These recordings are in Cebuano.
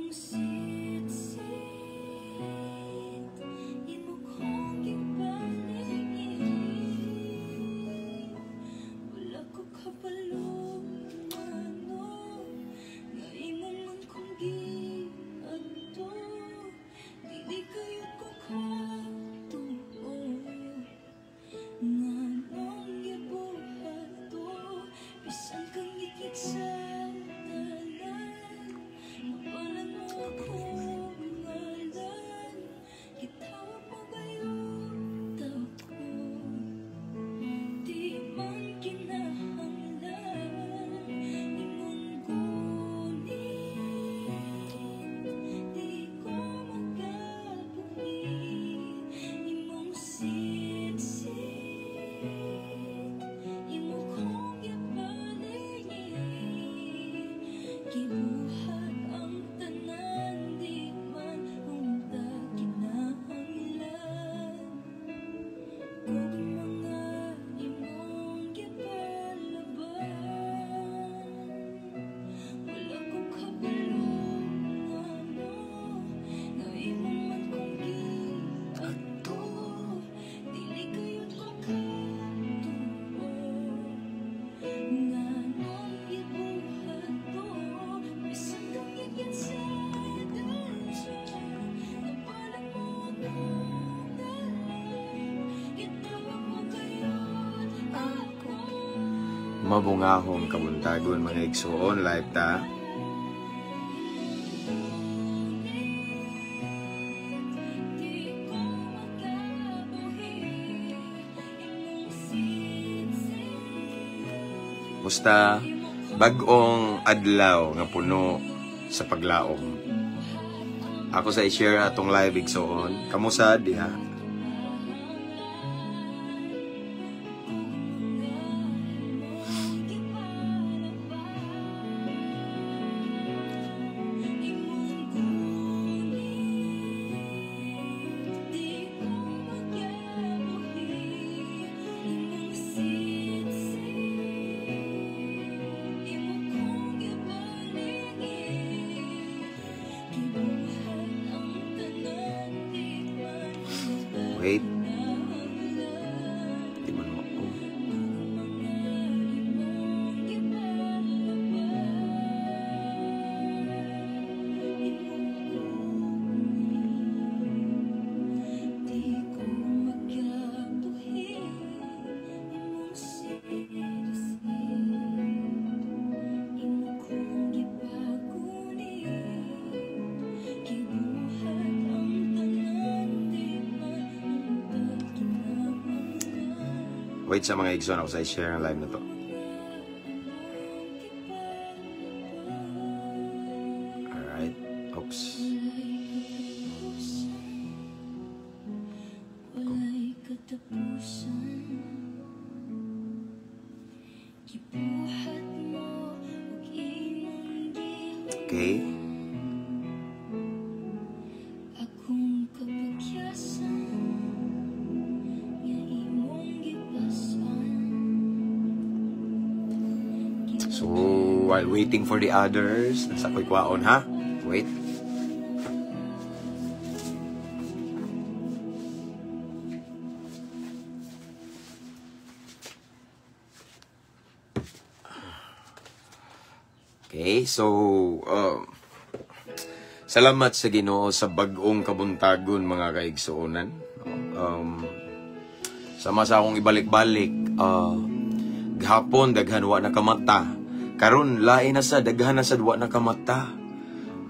Imong sitsit, imo kong gipaligid. Wala ko kabalo ngano nga imo man kong giadto. Dili kayod ko katuo nganong gibuhat to. Bisan kang ngitngit sa dalan, apalan mo akong ngalan. Gitawag mo gayud ako. Di man kinahanglan imong gunit, di ko makabuhi imong sitsit, imo kong gipaligid. Gibuhat ang tanan, di man unta kinahanglan kung mga imong gipalaban. Wala ko kabalo ngano nga imo man kong giadto. Dili kayod ko katuo nganong gibuhat to. Bisan kang ngitngit sa dalan, napalan mo akong ngalan. Gitawag mo gayud ako. Mabungahong kabuntagon, mga igsuon, live ta. Di ko makabuhi imong sitsit. Musta bag-ong adlaw nga puno sa paglaom. Ako sa i-share atong live, igsuon. Kamusta diha? Imong gunit, di ko makabuhi imong sitsit, imo kong gipaligid. Gibuhat ang tanan, di man unta Wait. kinahanglan Di man mo. Oh. kung mga imong gipalaban. Imong gunit, di ko makabuhi imong sitsit, imo kong gipagunit. Gibuhat ang tanan, di man unta kinahanglan Wait sa mga igsoon, ako sa i-share ang live na to. mga imong gipalaban. Alright. Oops. Wala'y katapusan, wala'y katapusan. Gibuhat mo ug imong Okay. gihuman. Akong kapagyasan nga imong gipasan. So, while waiting for the others, nasa ko'y kwaon ha? Wait. Okay, so, salamat sa Ginoo sa bag-ong kabuntagon, mga kaigsuonan. Sama sa akong ibalik-balik, gahapon daghan wa nakamata. Karon lain na sa daghan na sad wa nakamata.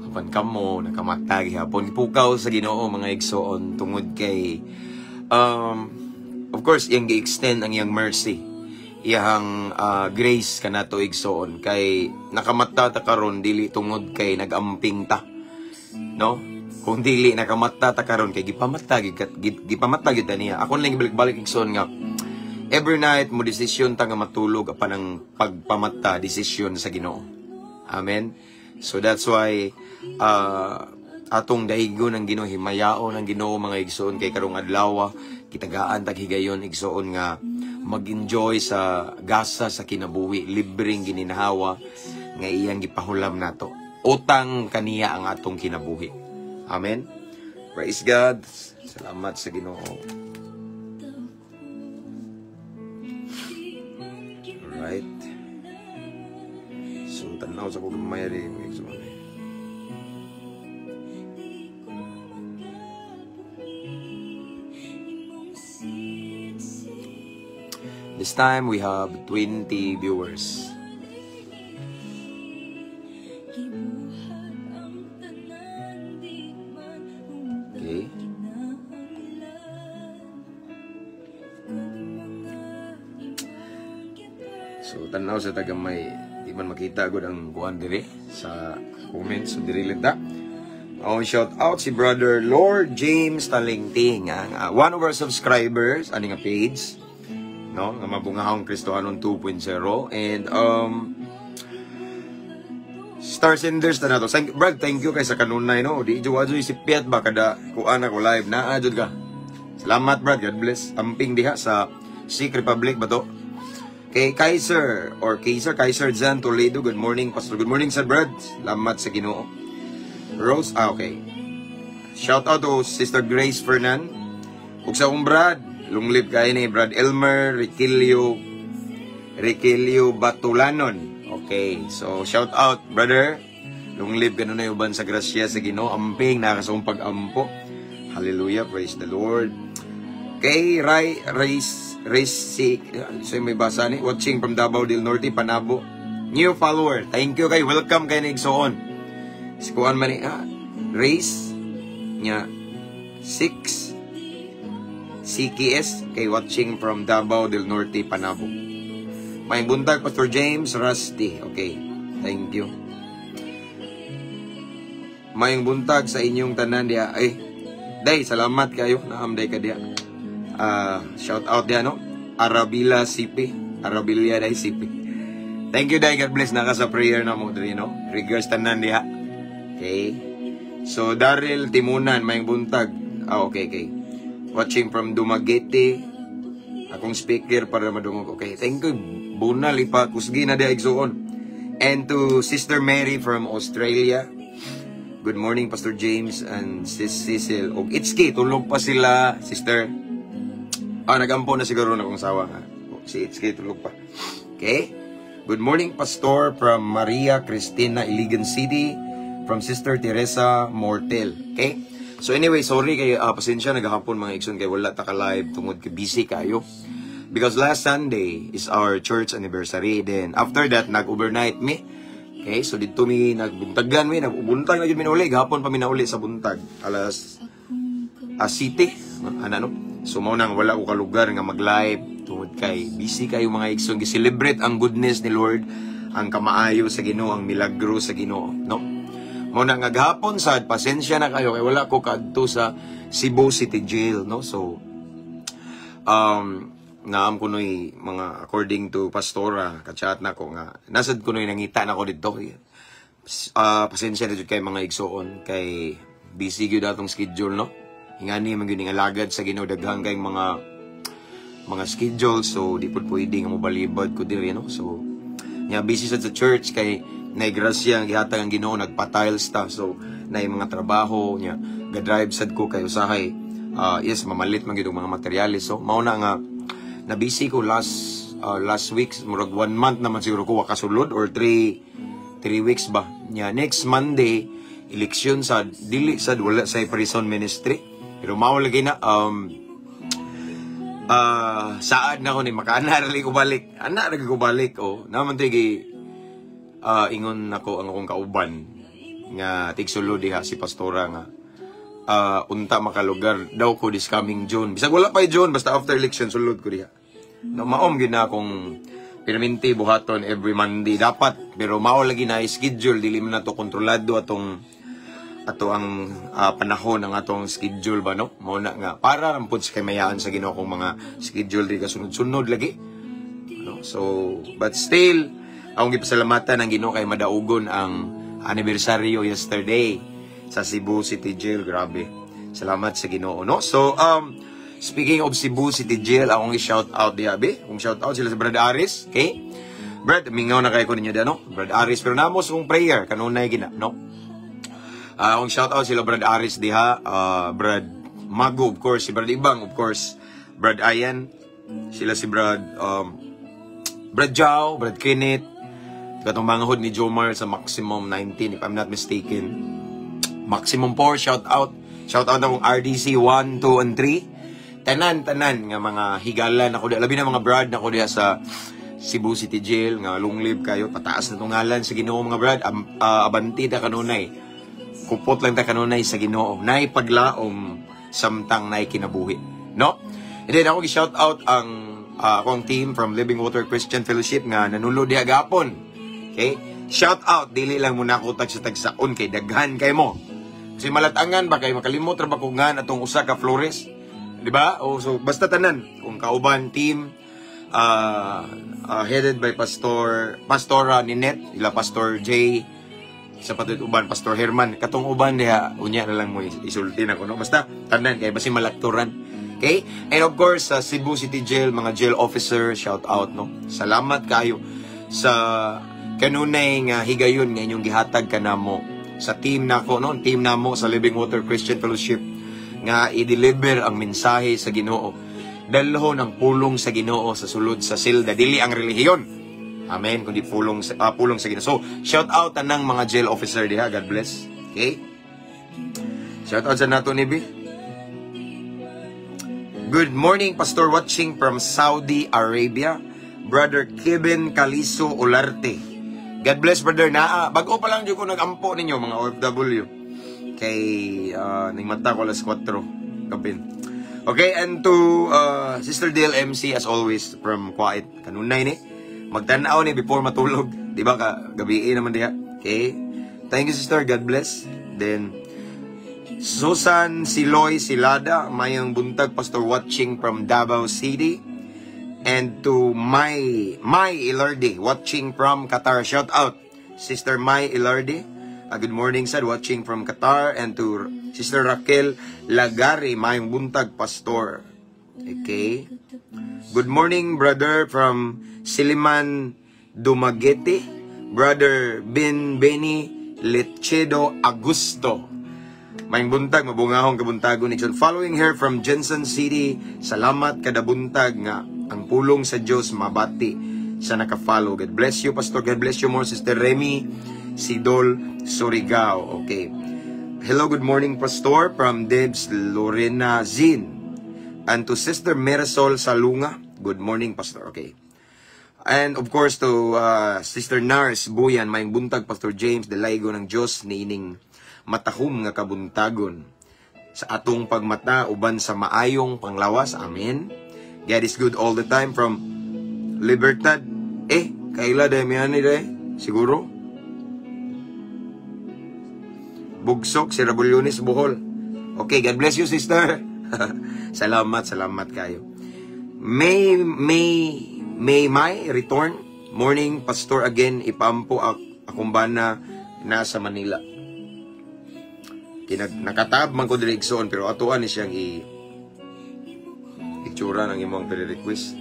Apan kamo nakamata gihapon. Gipukaw sa Ginoo, mga igsoon, tungod kay of course iyang gi-extend ang iyang mercy, iyang grace kanato, igsoon, kay nakamata ta karon dili tungod kay nagamping ta, no? Kung dili nakamata ta karon kay gipamata gid gipamata gid ta niya. Ako lang ibalik-balik, igsoon, nga every night mo desisyon ta nga matulog, apan ang pagpamata desisyon sa Ginoo. Amen. So that's why atong daigon ang Ginoo, himayaon ang Ginoo, mga igsoon, kay karong adlaw kitagaan tag higayon, igsoon, nga mag-enjoy sa gasa sa kinabuhi, libreng gininhawa nga iyang gipahulam nato. Utang kaniya ang atong kinabuhi. Amen. Praise God. Salamat sa Ginoo. Alright. So, tanaw sa ko gamay rin. This time, we have 20 viewers. Okay. So, tanaw sa tagamay, di man makita gud ang kuan diri sa comments. So, diri lang ta. Oh, shout out si Brother Lord James Talingting, ang one of our subscribers ani nga page, no, nga Mabungahong Kristohanon 2.0, and Star Senders na nato. Thank, Brad, thank you kay sa kanunay, no. Di jud adyo isipiat ba kada kuan ako live naa jud ka. Salamat, Brad. God bless. Amping diha sa Sikh Republic ba to? Kay Kaiser or Kaiser Kaiser Jan Toledo, good morning, Pastor. Good morning, Sir Brad. Salamat sa Ginoo. Rose, okay. Shout out to Sister Grace Fernan. Ug sa akong Brad, long live kay ni Brad Elmer Riquilio Riquilio Batulanon. Okay, so shout out, brother. Long live kanunay uban sa grasya sa Ginoo. Amping nakasong pag-ampo. Hallelujah, praise the Lord. Kay Ray Race Race so may basa ni, watching from Davao del Norte, Panabo. New follower. Thank you kay, welcome kay ni igsoon. Si kuan man ni Race nya 6 CKS kay watching from Davao del Norte, Panabo. May buntag, Pastor James Rusty. Okay. Thank you. Mayong buntag sa inyong tanan diha. Ay, day, salamat kayo. Naamday ka diha. Shout out diha, no? Arabilla CP. Arabilla day CP. Thank you, day. God bless. Naka sa prayer na mo diri, no? Regards tanan diha. Okay. So, Daryl Timunan, mayong buntag. Ah, okay. Watching from Dumaguete. Akong speaker para madungog. Okay, thank you. Bunal, ipa kusgi na diha igsuon. And to Sister Mary from Australia. Good morning, Pastor James and Sis Cecil. Og Itski, tulog pa sila, sister. Ah, nagampo na siguro na kong sawa nga. Si Itski, tulog pa. Okay? Good morning, Pastor, from Maria Cristina, Iligan City, from Sister Teresa Mortel. Okay? So anyway, sorry kay pasensya naghapon mga igsoon kay wala ta ka live tungod kay busy kayo. Because last Sunday is our church anniversary. Then after that, nag-overnight mi. Okay, so dito mi nagbuntagan mi, nagbuntag na jud mi nauli, gahapon pa mi nauli sa buntag alas city, ano no. So mao nang wala ko kalugar nga mag-live tungod kay busy kayo mga igsoon, gi-celebrate ang goodness ni Lord, ang kamaayo sa Ginoo, ang milagro sa Ginoo, no. Mao na nga gahapon sad pasensya na kayo kay wala ko kaadto sa Cebu City Jail, no. So naam kunoy mga according to pastora kachat na ko nga nasad kunoy nangita na ko didto. Pasensya na jud kay mga igsoon kay busy gyud atong schedule, no. Ingani man gyud ning alagad sa Ginoo, daghan kay mga schedule, so di pud pwede nga mobalibad ko diri, no. So nya busy sad sa church kay nay grasya ang gihatag ang Ginoo, nagpa-tiles ta, so nay mga trabaho nya ga-drive sad ko kay usahay yes mamalit man gyud og mga materyales. So mao na nga na busy ko last week, murag 1 month naman siguro ko wa kasulod or 3 weeks ba. Nya next Monday election sa dili sad wala sa prison ministry, pero mao lagi na saad na ko ni makaana ra ko balik, ana ra ko balik, oh naman tay ingon nako ang akong kauban nga tigsulo diha si pastora nga unta makalugar daw ko this coming June. Bisag wala pa June, basta after election sulod ko diha. No, maom gyud na akong perminti buhaton every Monday dapat, pero mao lagi na schedule, dili man nato kontrolado atong ato ang panahon ang atong schedule ba, no. Mao na nga para ra pud sa kaymayaan sa Ginoo kung mga schedule di ka sunod-sunod lagi, no. So but still akong gipasalamatan ang Ginoo kay madaugon ang anibersaryo yesterday sa Cebu City Jail. Grabe. Salamat sa Ginoo, no. So speaking of Cebu City Jail, akong i-shout out diha be. Kung shout out sila sa Brad Aris, okay? Brad, mingaw na kayo ko ninyo no? Brad Aris, pero namos kong prayer, kanunay gina, no? Akong shout out sila Brad Aris diha, Brad Mago, of course, si Brad Ibang, of course, Brad Ayan, sila si Brad Brad Jao, Brad Kenneth, katong manghod ni Jomar sa Maximum 19, if I'm not mistaken. Maximum 4, shout out. Shout out akong RDC 1, 2, and 3. Tanan, tanan, nga mga higala na ko diha. Labi na mga brad na ko diha sa Cebu City Jail, nga long live kayo. Pataas na tungalan sa Ginoo, mga brad. Abanti ta kanunay. Kupot lang ta kanunay sa Ginoo. Nay paglaom samtang nay kinabuhi. No? And then ako gi-shout out ang akong team from Living Water Christian Fellowship nga nanulo diha gapon. Okay? Shout out, dili lang muna ko tag sa tagsaon kay daghan kay mo. Kasi malatangan ba kay makalimot ra ba ko nga atong usa ka Flores? Di ba? O so basta tanan kung kauban team headed by Pastora Ninette, ila Pastor J, sa patid uban Pastor Herman, katong uban diha unya na lang mo isulti na ko, no? Basta tanan kay basi malakturan. Okay? And of course sa Cebu City Jail, mga jail officer, shout out, no. Salamat kayo sa kanunay nga higayon nga inyong gihatag kanamo sa team nako, no, team namo sa Living Water Christian Fellowship nga i-deliver ang mensahe sa Ginoo. Dalhon ang pulong sa Ginoo sa sulod sa silda, dili ang relihiyon. Amen, kundi pulong sa Ginoo. So, shout out tanang mga jail officer diha. God bless. Okay? Shout out sa nato ni B. Good morning, Pastor, watching from Saudi Arabia. Brother Kevin Caliso Olarte. God bless, brother. Naa, bago pa lang jud ko nag-ampo ninyo, mga OFW. Kay ning mata ko alas 4 kapin. Okay, and to Sister Dale MC as always from Kuwait. Kanunay ni. Magtan-aw ni before matulog. Di ba ka gabi naman diha. Okay? Thank you, sister. God bless. Then Susan Siloy Silada, mayong buntag, Pastor, watching from Davao City. And to my Ilarde, watching from Qatar. Shout out, Sister Mai Ilarde. Good morning, sir, watching from Qatar. And to Sister Raquel Lagari, mayong buntag, Pastor. Okay. Good morning, brother from Siliman, Dumaguete. Brother Ben Benny Lechedo Augusto. Mayong buntag, mabungahong kabuntagon ni John. Following here from Jensen City, salamat kada buntag nga ang pulong sa Diyos mabati sa naka-follow. God bless you, Pastor. God bless you more, Sister Remy Sidol Surigao. Okay. Hello, good morning, Pastor, from Debs Lorena Zin. And to Sister Marisol Salunga, good morning, Pastor. Okay. And of course to Sister Nars Buyan, mayong buntag, Pastor James, dalaygo ng Diyos niining matahom nga kabuntagon sa atong pagmata uban sa maayong panglawas. Amen. God is good all the time from Libertad. Eh, kaila dahil may ani dahil? Siguro? Bugsok, si Rabulyonis, Bohol. Okay, God bless you, sister. Salamat, salamat kayo. May my return. Morning, Pastor, again, ipampo akong bana nasa Manila. Kinag, nakatab man ko diri igsoon, pero atuan ni siyang i itsura ng imong pre-request.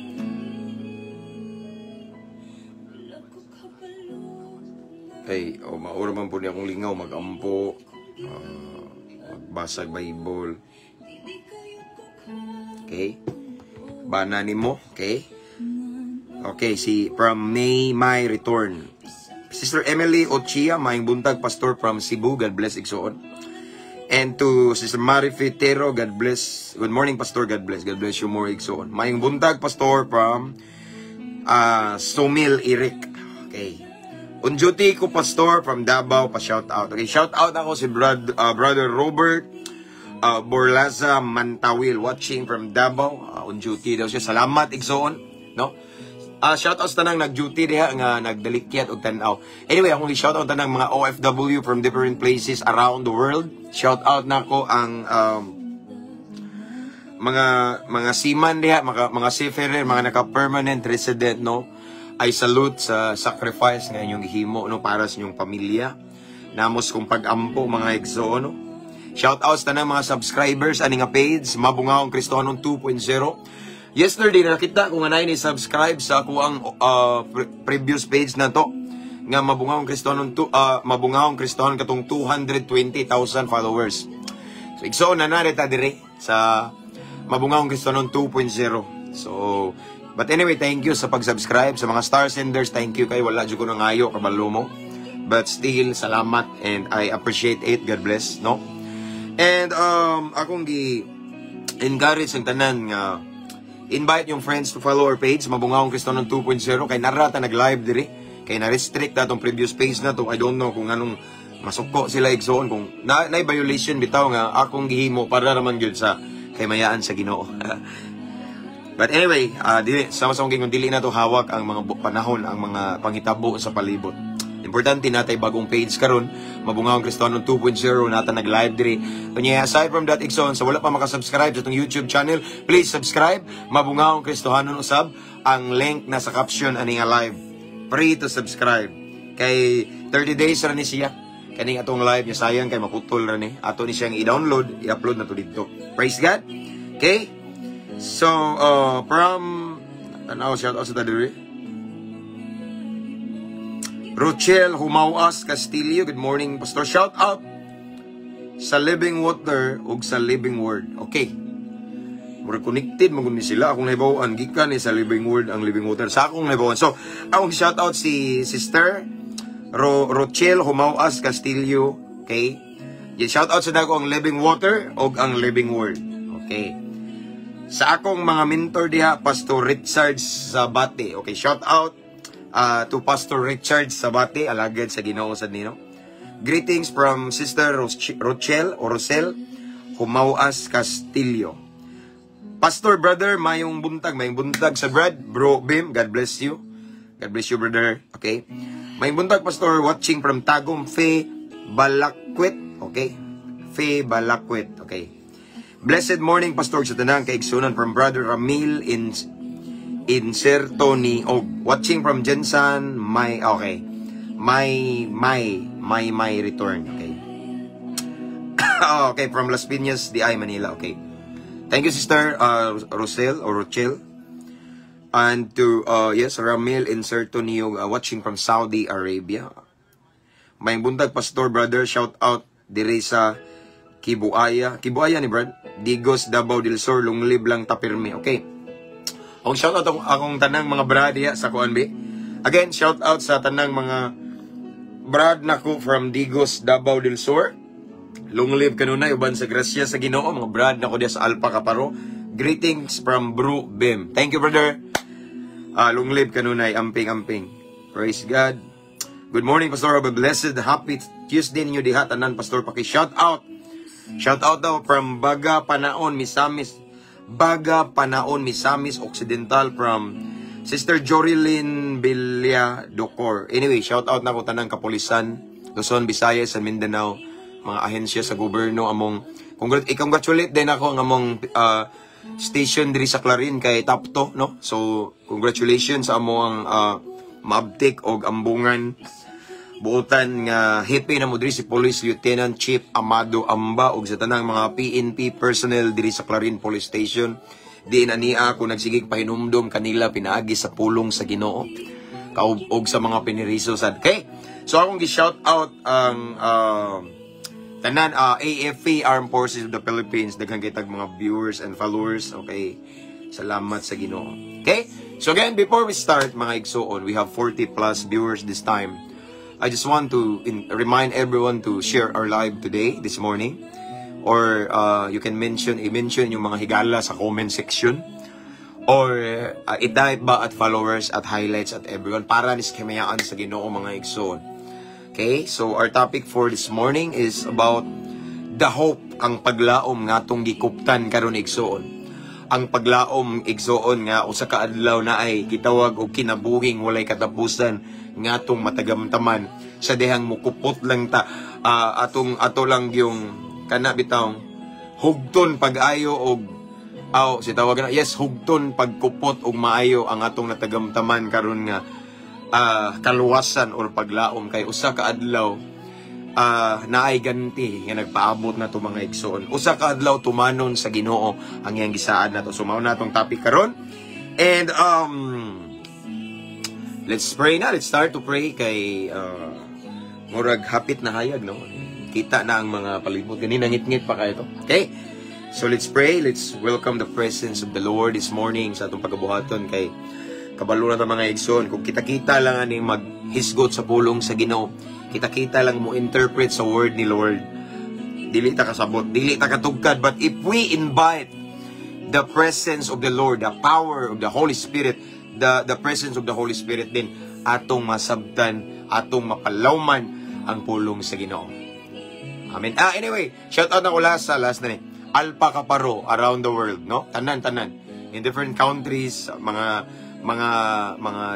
Ay, oh, maura man po niya akong lingaw, magampo, magbasag Bible. Okay? Bana nimo, okay? Okay, si from May My Return. Sister Emily Ochia, maayong buntag, Pastor, from Cebu. God bless, igsoon. And to Sister Mari Fitero, God bless. Good morning, Pastor. God bless. God bless you more, igsoon. Maayong buntag, Pastor, from Sumil Eric. Okay. On duty ko, Pastor, from Davao, pa shout out. Okay, shout out ako si Brother Robert Borlaza Mantawil, watching from Davao. On duty daw siya. Salamat, igsoon. No? Shout out sa tanang nag-duty diha nga nagdalikyat og tan-aw. Anyway, akong i-shout out tanang mga OFW from different places around the world. Shout out nako ang mga seaman diha, mga seafarer, mga naka-permanent resident, no. I salute sa sacrifice nga inyong gihimo, no, para sa inyong pamilya. Namos kong pag-ampo, mga igsoon, no. Shout out sa tanang mga subscribers ani nga page, Mabungaong Kristohanon 2.0. Yesterday nakita ko nga naay ni subscribe sa ako ang previous page na to nga Mabungahong Kristohanon to, Mabungahong Kristohanon, katong 220,000 followers. So igsoon na narita dire sa Mabungahong Kristohanon 2.0. So but anyway, thank you sa pag-subscribe sa mga star senders. Thank you kay wala jud ko nangayo, kabalo mo. But still, salamat and I appreciate it. God bless, no? And akong gi encourage ang tanan nga invite yung friends to follow our page Mabungahong Kristohanon 2.0 kay narata nag-live diri kay na-restrict na atong previous page na to. I don't know kung anong masuko sila, igsoon, kung na violation bitaw nga akong gihimo para raman gyud sa kaymayaan sa Ginoo. But anyway, dili sama sa akong dili na to hawak ang mga panahon, ang mga panghitabo sa palibot. Importante natay bagong page karon, Mabungahong Kristohanon 2.0, nata nag-live diri. Unya, aside from that, igsoon, sa wala pa makasubscribe sa atong YouTube channel, please subscribe Mabungahong Kristohanon usab. Ang link na sa caption ani nga live. Free to subscribe. Kay 30 days ra ni siya. Kaning atong live niya, sayang kay maputol ra ni. Ato ni siyang i-download, i-upload na to didto. Praise God. Okay? So, from tanaw, shout out sa tadiri. Rochelle Humawas Castillo, good morning, Pastor. Shout out sa Living Water ug sa Living Word. Okay. Mura connected man ni sila. Akong nahibaw-an gikan ni sa Living Word ang Living Water. Sa akong nahibaw-an. So, akong shout out si Sister Rochelle Humawas Castillo. Okay. Yan, shout out sa dako ang Living Water ug ang Living Word. Okay. Sa akong mga mentor diha, Pastor Richard Sabate. Okay, shout out to Pastor Richard Sabate, alagad sa Ginoo sa nino. Greetings from Sister Rochelle o Rosel Humawas Castillo. Pastor brother, mayong buntag sa Brad, Bro Bim, God bless you. God bless you, brother. Okay. Mayong buntag, Pastor, watching from Tagum Fe Balakwit. Okay. Fe Balakwit. Okay. Blessed morning, Pastor, sa tanang kaigsunan, from Brother Ramil in Inserto ni Og. Watching from Jensan, my, okay. My return. Okay. Okay, from Las Piñas, DI, Manila. Okay. Thank you, Sister Rosel or Rochelle. And to, yes, Ramil Inserto Niyog, watching from Saudi Arabia. Mayong buntag, Pastor brother, shout out dire sa Kibuaya. Kibuaya ni Brad. Digos, Davao del Sur, lunglib lang tapirmi. Okay. Ang shout out akong tanang mga brad diha sa kuan bi. Again, shout out sa tanang mga brad nako from Digos, Davao del Sur. Long live kanunay uban sa grasya sa Ginoo, mga brad nako diha sa Alpha Kaparo. Greetings from Bro Bim. Thank you, brother. Long live kanunay, amping amping. Praise God. Good morning, Pastor. Have a blessed, happy Tuesday ninyo diha tanan, Pastor. Paki shout out. Shout out daw from Baga Panaon, Misamis. Baga Panaon, Misamis Occidental, from Sister Jorilyn Villa Docor. Anyway, shout out na ko tanang kapulisan, Luzon, Visayas, and Mindanao, mga ahensya sa gobyerno among i-congratulate din ako ang among station diri sa Clarin kay Tapto, no? So, congratulations sa among maabtik og ambungan buotan nga hepe na mo diri, si Police Lieutenant Chief Amado Amba, ug sa tanang mga PNP personnel diri sa Clarin Police Station. Diin ania ako nagsigig pahinumdom kanila pinaagi sa pulong sa Ginoo kaub og sa mga piniriso sad. Okay, so akong gi-shout out ang tanan AFP, Armed Forces of the Philippines. Daghan kay tag mga viewers and followers. Okay, salamat sa Ginoo. Okay, so again, before we start, mga igsuon, we have 40 plus viewers this time. I just want to remind everyone to share our live today, this morning. Or you can mention, i-mention yung mga higala sa comment section. Or i-type ba at followers, at highlights, at everyone para ni kahimayaan sa Ginoo, mga igsoon. Okay, so our topic for this morning is about the hope, ang paglaom nga atong gikuptan karon, igsoon. Ang paglaom, igsoon, nga usa ka adlaw na ay gitawag og kinabuhing walay katapusan nga atong matagamtaman sa dihang mukupot lang ta, atong ato lang yung kana bitawng hugton pag-ayo og aw si tawag na, yes, hugton pagkupot og maayo ang atong natagamtaman karon nga kaluwasan or paglaom kay usa ka adlaw Naay ganti nga nagpaabot na to, mga igsoon. Usa ka adlaw, tumanon sa Ginoo ang iyang gisaad nato. So mao na atong topic karon. And let's pray na. Let's start to pray kay murag hapit na hayag, no? Kita na ang mga palibot. Ganina ngit-ngit pa kayo to. Okay? So let's pray. Let's welcome the presence of the Lord this morning sa atong pagabuhaton kay kabalo na ta, mga igsoon, kung kita-kita lang aning maghisgot sa pulong sa Ginoo, kita-kita lang mo interpret sa word ni Lord, dili ta kasabot, dili ta katugkad. But if we invite the presence of the Lord, the power of the Holy Spirit, the presence of the Holy Spirit din, atong masabtan, atong mapalawman ang pulong sa Ginoo. Amen. Ah, anyway, shout out na ko last sa last na ni. Alpha Kaparo around the world, no? Tanan, tanan. In different countries, mga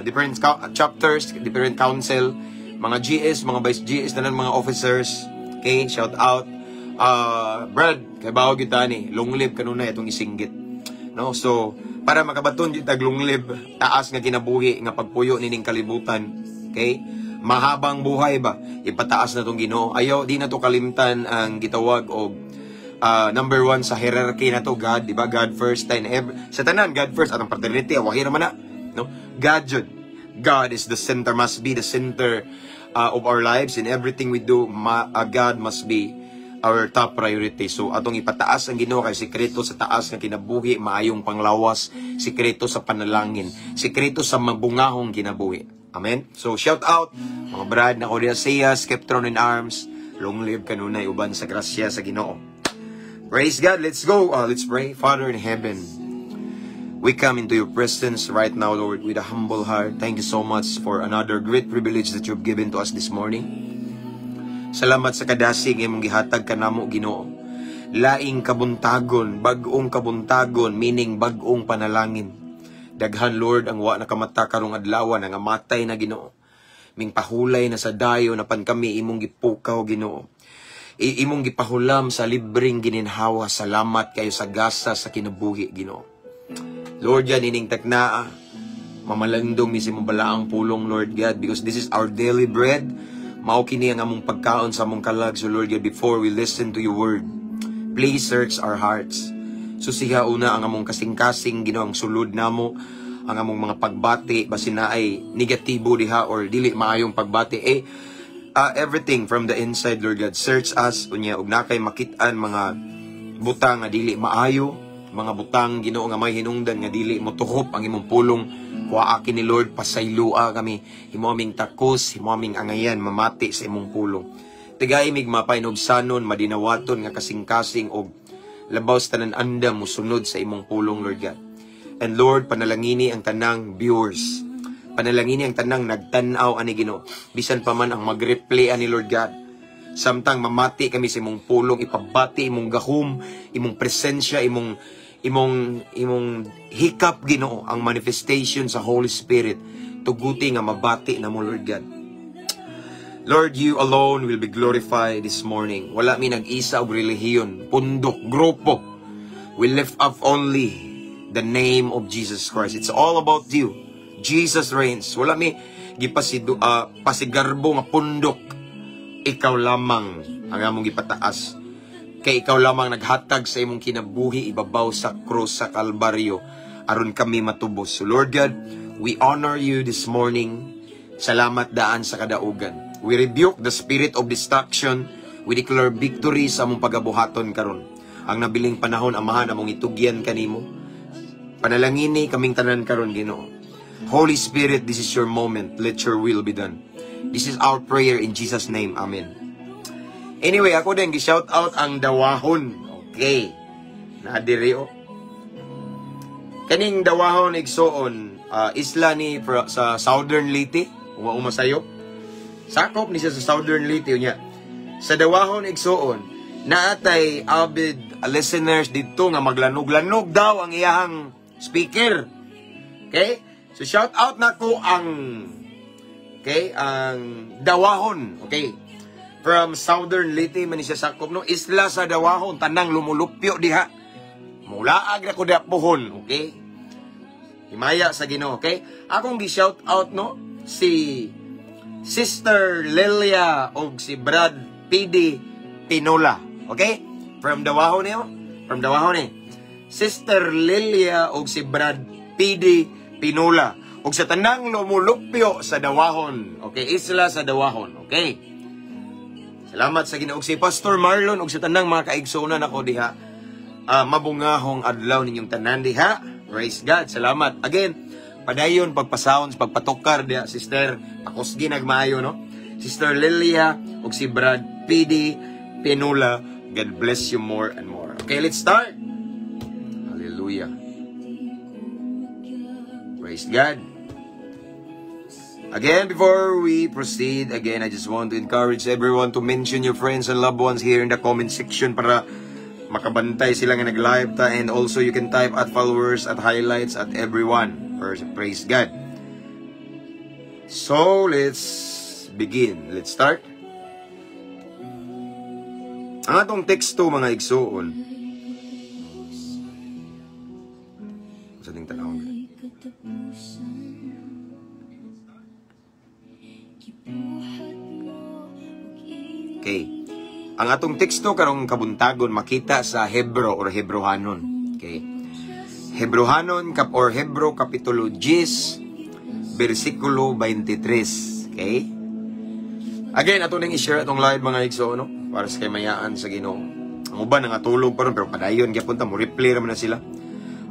different chapters, different council, mga GS, mga vice GS, tanan mga officers. Okay, shout out. Brad, kay bawo gyud ni, long live kanunay itong isinggit. No? So, para makabaton jud tag long live, taas nga kinabuhi nga pagpuyo nining kalibutan. Okay? Mahabang buhay ba? Ipataas na tong Ginoo. Ayaw di na to kalimtan ang gitawag og number one sa hierarchy na to, God, di ba? God first and every, sa tanan, God first atong fraternity, awahi ra man na, no? God jud. God is the center, must be the center of our lives. In everything we do, God must be our top priority. So atong ipataas ang Ginoo kay sikreto sa taas nga kinabuhi, maayong panglawas, sikreto sa panalangin, sikreto sa mabungahong kinabuhi. Amen. So shout out mga brad na ko siya, Skeptron in Arms, long live kanunay uban sa grasya sa Ginoo. Praise God. Let's go. Let's pray. Father in heaven, we come into your presence right now, Lord, with a humble heart. Thank you so much for another great privilege that you've given to us this morning. Salamat sa kadasig nga imong gihatag kanamo, Ginoo. Laing kabuntagon, bag-ong kabuntagon, meaning bag-ong panalangin. Daghan, Lord, ang wa nakamata karong adlaw nga matay na, Ginoo. Ming pahulay na sa dayo napan kami imong gipukaw, Ginoo. Imong gipahulam sa libreng gininhawa. Salamat kayo sa gasa sa kinabuhi, Ginoo. Lord, yan ining taknaa. Mamalandong mi sa imong balaang pulong, Lord God, because this is our daily bread. Mao kini ang among pagkaon sa among kalag. So, Lord God, before we listen to your word, please search our hearts. Susiha una ang among kasing-kasing, Ginoo, ang sulod namo, ang among mga pagbati, basin naay negatibo diha or dili maayong pagbati. Eh, everything from the inside, Lord God, search us, unya, ug naa kay makit-an mga butang nga dili maayo, mga butang, Ginoo, nga may hinungdan nga dili motukop ang imong pulong, kuha ni Lord, pasaylua kami, himo aming takos, himo aming angayan mamati sa imong pulong. Tigai mig mapainugsanon, madinawaton nga kasing-kasing og labaw sa tanan andam musunod sa imong pulong, Lord God. And Lord, panalangini ang tanang viewers. Panalangini ang tanang nagtan-aw ani, Ginoo. Bisan pa man ang mag-replay ani, Lord God. Samtang mamati kami sa imong pulong, ipabati imong gahom, imong presensya, imong hikap, Ginoo, ang manifestation sa Holy Spirit. Tuguti nga mabati na mo, Lord God. Lord, you alone will be glorified this morning. Wala mi nag-isa og relihiyon, pundok, grupo. We lift up only the name of Jesus Christ. It's all about you. Jesus reigns. Wala mi gipasidu pasigarbo nga pundok. Ikaw lamang ang among gipataas. Kay ikaw lamang naghatag sa imong kinabuhi ibabaw sa krus sa Kalbaryo aron kami matubos. So Lord God, we honor you this morning. Salamat daan sa kadaugan. We rebuke the spirit of destruction. We declare victory sa among pagabuhaton karon. Ang nabiling panahon, Amahan, among itugyan kanimo. Panalangini kaming tanan karon, Ginoo. Holy Spirit, this is your moment. Let your will be done. This is our prayer in Jesus' name. Amen. Anyway, ako din gi-shout out ang Dawahon. Okay. Naadiri oh. Kaning Dawahon, igsoon, isla ni sa Southern Leyte, uma umasayop. Sakop ni siya sa Southern Leyte unya. Sa Dawahon, igsoon, naatay avid listeners dito nga maglanog-lanog daw ang iyahang speaker. Okay? So shout out nako ang, okay, ang Dawahon. Okay. From Southern Leyte man ni siya sakop, no? Isla sa Dawahon, tanang lumulupyo diha. Mulaag na ko diha pohon, okay? Himaya sa Ginoo, okay? Akong gi-shout out, no, si Sister Lilia og si Brad PD Pinola. Okay? From Dawahon niyo? From Dawahon ni. Sister Lilia og si Brad PD Pinola. Og sa tanang lumulupyo sa Dawahon. Okay, isla sa Dawahon. Okay? Salamat sa Ginoo. Si Pastor Marlon og sa tanang mga kaigsuonan ako diha. Mabungahong adlaw ninyong tanan diha. Praise God. Salamat. Again, padayon pagpasounds, pagpatukar diha, sister. Pakusgi nagmaayo, no? Sister Lilia ug si Brad PD Pinula. God bless you more and more. Okay, let's start. Hallelujah. Praise God. Again, before we proceed, again, I just want to encourage everyone to mention your friends and loved ones here in the comment section para makabantay sila nga nag-live ta, and also you can type at followers, at highlights, at everyone. Praise God. So, let's begin. Let's start. Ang atong teksto, mga igsuon. Sa ding tanawon. Ay katapusan. Gibuhat mo og imong Okay. Ang atong teksto karong kabuntagon makita sa Hebro or Hebrohanon. Okay. Hebrohanon kap or Hebro kapitulo 10 bersikulo 23. Okay? Again, ato nang i-share atong live, mga igsoon, no? Para sa kaymayaan sa Ginoo. Ang uban nangatulog pa ron pero padayon gyapon ta mo replay ra man na sila.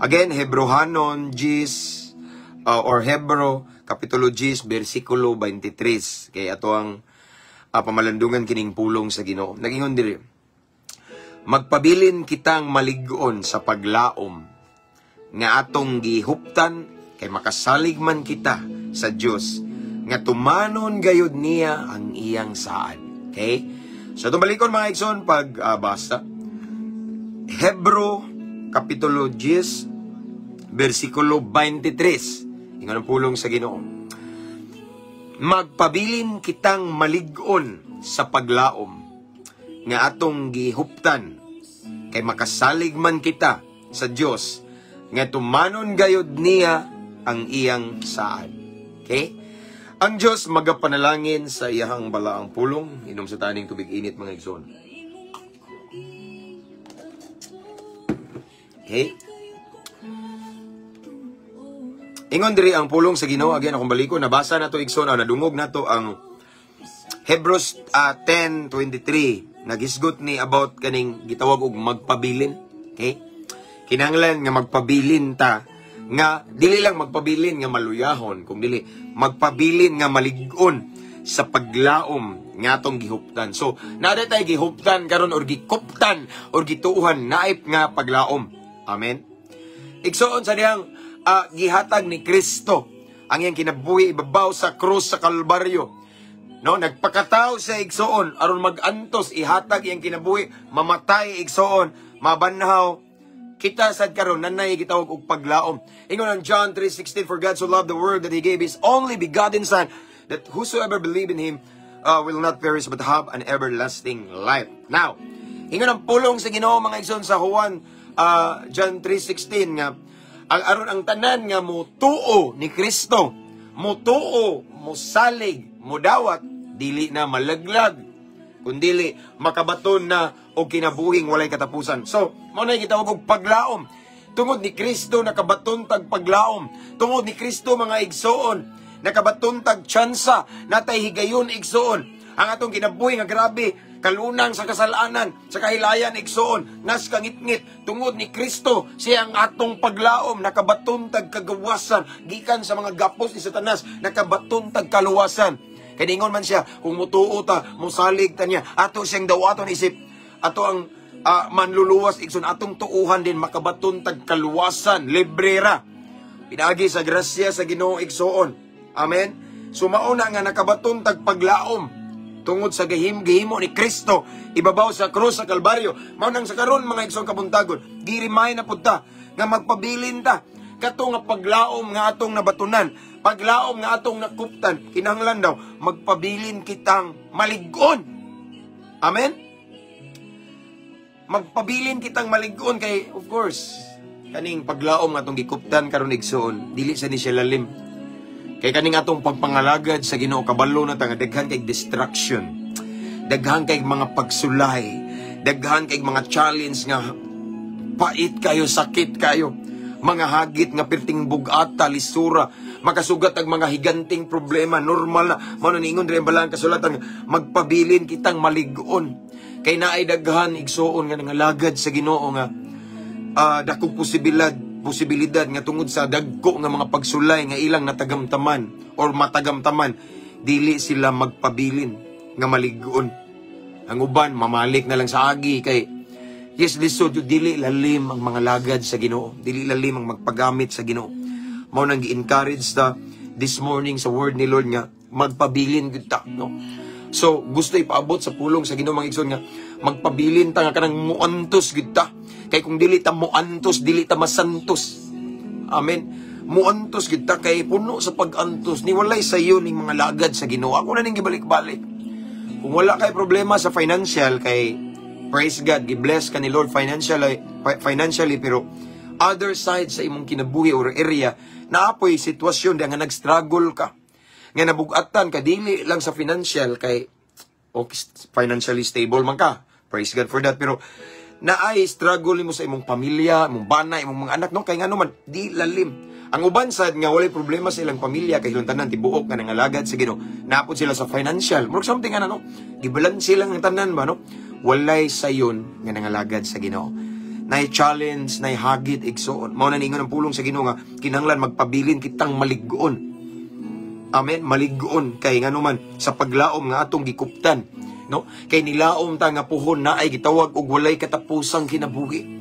Again, Hebrohanon 10 or Hebro kapitulo 10 bersikulo 23. Kay ato ang pamalandungan kining pulong sa Ginoo. Nagingon diri. Magpabilin kitang malig-on sa paglaom nga atong gihuptan kay makasalig man kita sa Dios nga tumanon gayud niya ang iyang saad. Okay? So itong balikon, mga igsoon, pag basa. Hebro kapitulo 10 bersikulo 23. Ingon ang pulong sa Ginoo. Magpabilin kitang malig-on sa paglaom nga atong gihuptan kay makasalig man kita sa Dios nga tumanon gayud niya ang iyang saad. Okay? Ang Dios magapanalangin sa iyahang balaang pulong. Inom sa taning tubig init, mga igsoon. Okay? Ingon diri ang pulong sa Ginoo. Again, akong baliko, nabasa na to, igsoon, nadungog na to ang Hebrews 10:23. Nagisgot ni about kaning gitawag og magpabilin. Okay? Kinahanglan nga magpabilin ta nga dili lang magpabilin nga maluyahon, kung dili magpabilin nga malig-on sa paglaom nga atong gihuptan. So, naa tay gihuptan karon or gikuptan or gituohan naip nga paglaom. Amen. Igsoon, sa dihang gihatag ni Kristo ang iyang kinabuhi ibabaw sa krus sa Kalbaryo. No, nagpakatao siya, igsoon, aron magantos, ihatag iyang kinabuhi, mamatay, igsoon, mabanhaw. Kita sad karon nanay gitawag og paglaom. Ingon ang John 3:16, "For God so loved the world that he gave his only begotten son, that whosoever believe in him will not perish but have an everlasting life." Now, ingon ang pulong sa Ginoo, mga igsoon, sa Juan John 3:16 nga ang aron ang tanan nga motuo ni Kristo, motuo, mosalig, modawat, dili na malaglag, kundili makabaton na og kinabuhing walay katapusan. So, mao na gitawag og paglaom. Tungod ni Kristo nakabaton tag paglaom. Tungod ni Kristo, mga igsoon, nakabaton tag tsansa, natay higayon, igsoon. Ang atong kinabuhi nga grabe kalunang sa kasalanan, sa kahilayan, igsoon, nas kangitngit, tungod ni Kristo, siya ang atong paglaom, nakabaton tag kagawasan gikan sa mga gapos ni Satanas, nakabaton tag kaluwasan. Kay ningon man siya, kung mutuo ta, musalig ta niya, ato siyang dawaton isip, ato ang manluluwas, igsoon, atong tuuhan din, makabaton tag kaluwasan, libre ra. Pinaagi sa grasya sa Ginoo, igsoon. Amen. So mauna nga nakabaton tag paglaom tungod sa gihimo ni Kristo ibabaw sa krus sa Kalbaryo. Mao nang sa karon, mga igsoon, kabuntagon, girimay na pud ta nga magpabilin ta kato nga paglaom nga atong nabatunan, paglaom nga atong nakuptan, kinahanglan daw magpabilin kitang malig-on. Amen. Magpabilin kitang malig-on kay of course kaning paglaom nga atong gikuptan karon, igsoon, dili sa ni siya lalim. Kay kaning atong pagpangalagad sa Ginoo, kabalo na ta nga daghan kay distraction. Daghan kay mga pagsulay, daghan kay mga challenge nga pait kayo, sakit kayo. Mga hagit nga perting bugata, lisura, makasugat ang mga higanting problema, normal na. Mao na niingon diri ang balaan kasulatan, magpabilin kitang malig-on. Kay naay daghan, igsuon, nga nangalagad sa Ginoo nga dakong posibilidad nga tungod sa dagko nga mga pagsulay nga ilang natagamtaman or matagamtaman, dili sila magpabilin nga malig-on. Ang uban mamalik na lang sa agi kay yes, lisod yun, dili lalim ang mga lagad sa Ginoo, dili lalim ang magpagamit sa Ginoo. Mao nang gi-encourage ta this morning sa word ni Lord nga magpabilin gud ta, no? So gusto ipaabot sa pulong sa Ginoo, mga igsoon, nga magpabilin ta nga kanang muantos gud ta, kay kung dili ta muantos, dili ta masantos. Amen. Muantos gud ta kay puno sa pag-antos ni walay sayo ning mga lagad sa Ginoo. Ako na ning gibalik-balik. Kung wala kay problema sa financial, kay praise God, gi-bless ka ni Lord financially, pero other side sa imong kinabuhi or area, naapoy sitwasyon di nga nag-struggle ka. Nga nabugatan ka dili lang sa financial, kay okay, financially stable man ka. Praise God for that. Pero naay struggle nimo sa imong pamilya, imong bana, imong mga anak, no? Kay ngano man di lalim. Ang uban sad nga walay problema sa ilang pamilya kay ilang tanan tibuok nga nangalagad sa Ginoo. Napod sila sa financial. Murag something ano, no? Gibalanse lang ang tanan ba, no? Walay sayon nga nangalagad sa Ginoo. Nay challenge, nay hagit, igsuon. Mao na ningon ang pulong sa Ginoo nga kinahanglan magpabilin kitang malig-on. Amen, malig-on kay ngano man sa paglaom nga atong gikuptan, no? Kay nilaom ta nga puhon na ay gitawag og walay katapusang kinabuhi.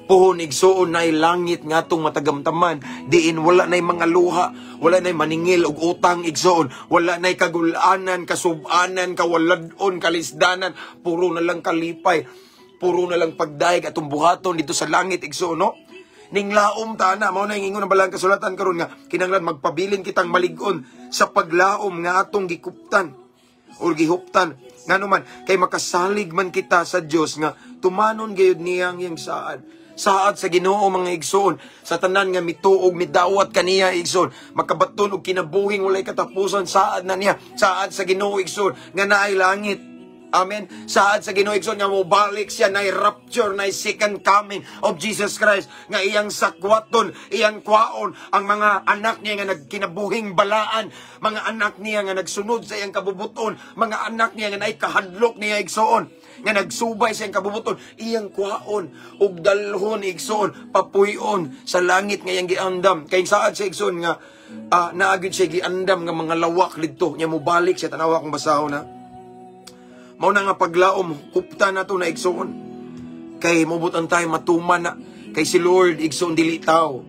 Puhon, igsuon, na langit nga atong matagamtaman, diin wala nay mga luha, wala nay maningil og utang, igsuon, wala nay kagulanan, kasubanan, kawaladon, kalisdanan, puro na lang kalipay, puro na lang pagdayeg atong buhaton dito sa langit, igsuon, no? Ning laom ta na, mao na ingon ang balang kasulatan karon nga kinahanglan magpabilin kitang malig-on sa paglaom nga atong gikuptan or gihuptan. Ngano man kay makasalig man kita sa Dios nga tumanon gayud niya ang iyang saad. Saad sa Ginoo, mga igsoon, sa tanan nga mituog midawat kaniya, igsoon, makabaton og kinabuhing walay katapusan, saad na niya. Saad sa Ginoo, igsoon, nga naay langit. Amen. Saad sa Ginoo, igsoon, nga mobalik siya, nay rapture, nay second coming of Jesus Christ, nga iyang sakwaton, iyang kwaon ang mga anak niya nga nagkinabuhing balaan, mga anak niya nga nagsunod sa iyang kabubuton, mga anak niya nga naay kahadlok niya, igsoon, nga nagsubay sa iyang kabubuton, iyang kwaon ug dalhon, igsoon, papuy-on sa langit nga iyang giandam. Kay saad sa igsoon nga naa gyud siya giandam nga mga lawak didto nya mobalik siya. Tanawa kung basahon na. Mao na nga paglaom, kupta na to na, igsoon. Kay mobot ang tayo matuman na. Kay si Lord, igsoon, dili tao.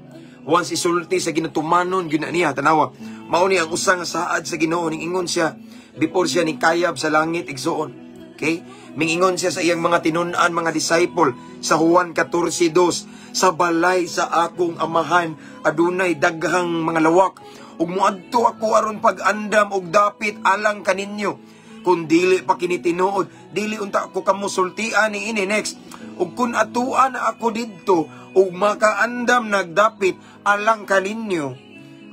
Once isulti sa ginatumanon, gyud na niya. Tanawa. Mao ni ang usa nga saad sa Ginoo ning ingon siya before siya ning kayab sa langit, igsoon. Okay? Mingingon siya sa iyang mga tinun-an, mga disciple, sa Juan 14:2, "Sa balay sa akong amahan adunay daghang mga lawak ug moadto ako aron pag-andam og dapit alang kaninyo. Kung dili pa kini tinuod, dili unta ako kamo sultian ni ini." Next, "Ug kun atuan na ako didto ug makaandam nagdapit alang kaninyo."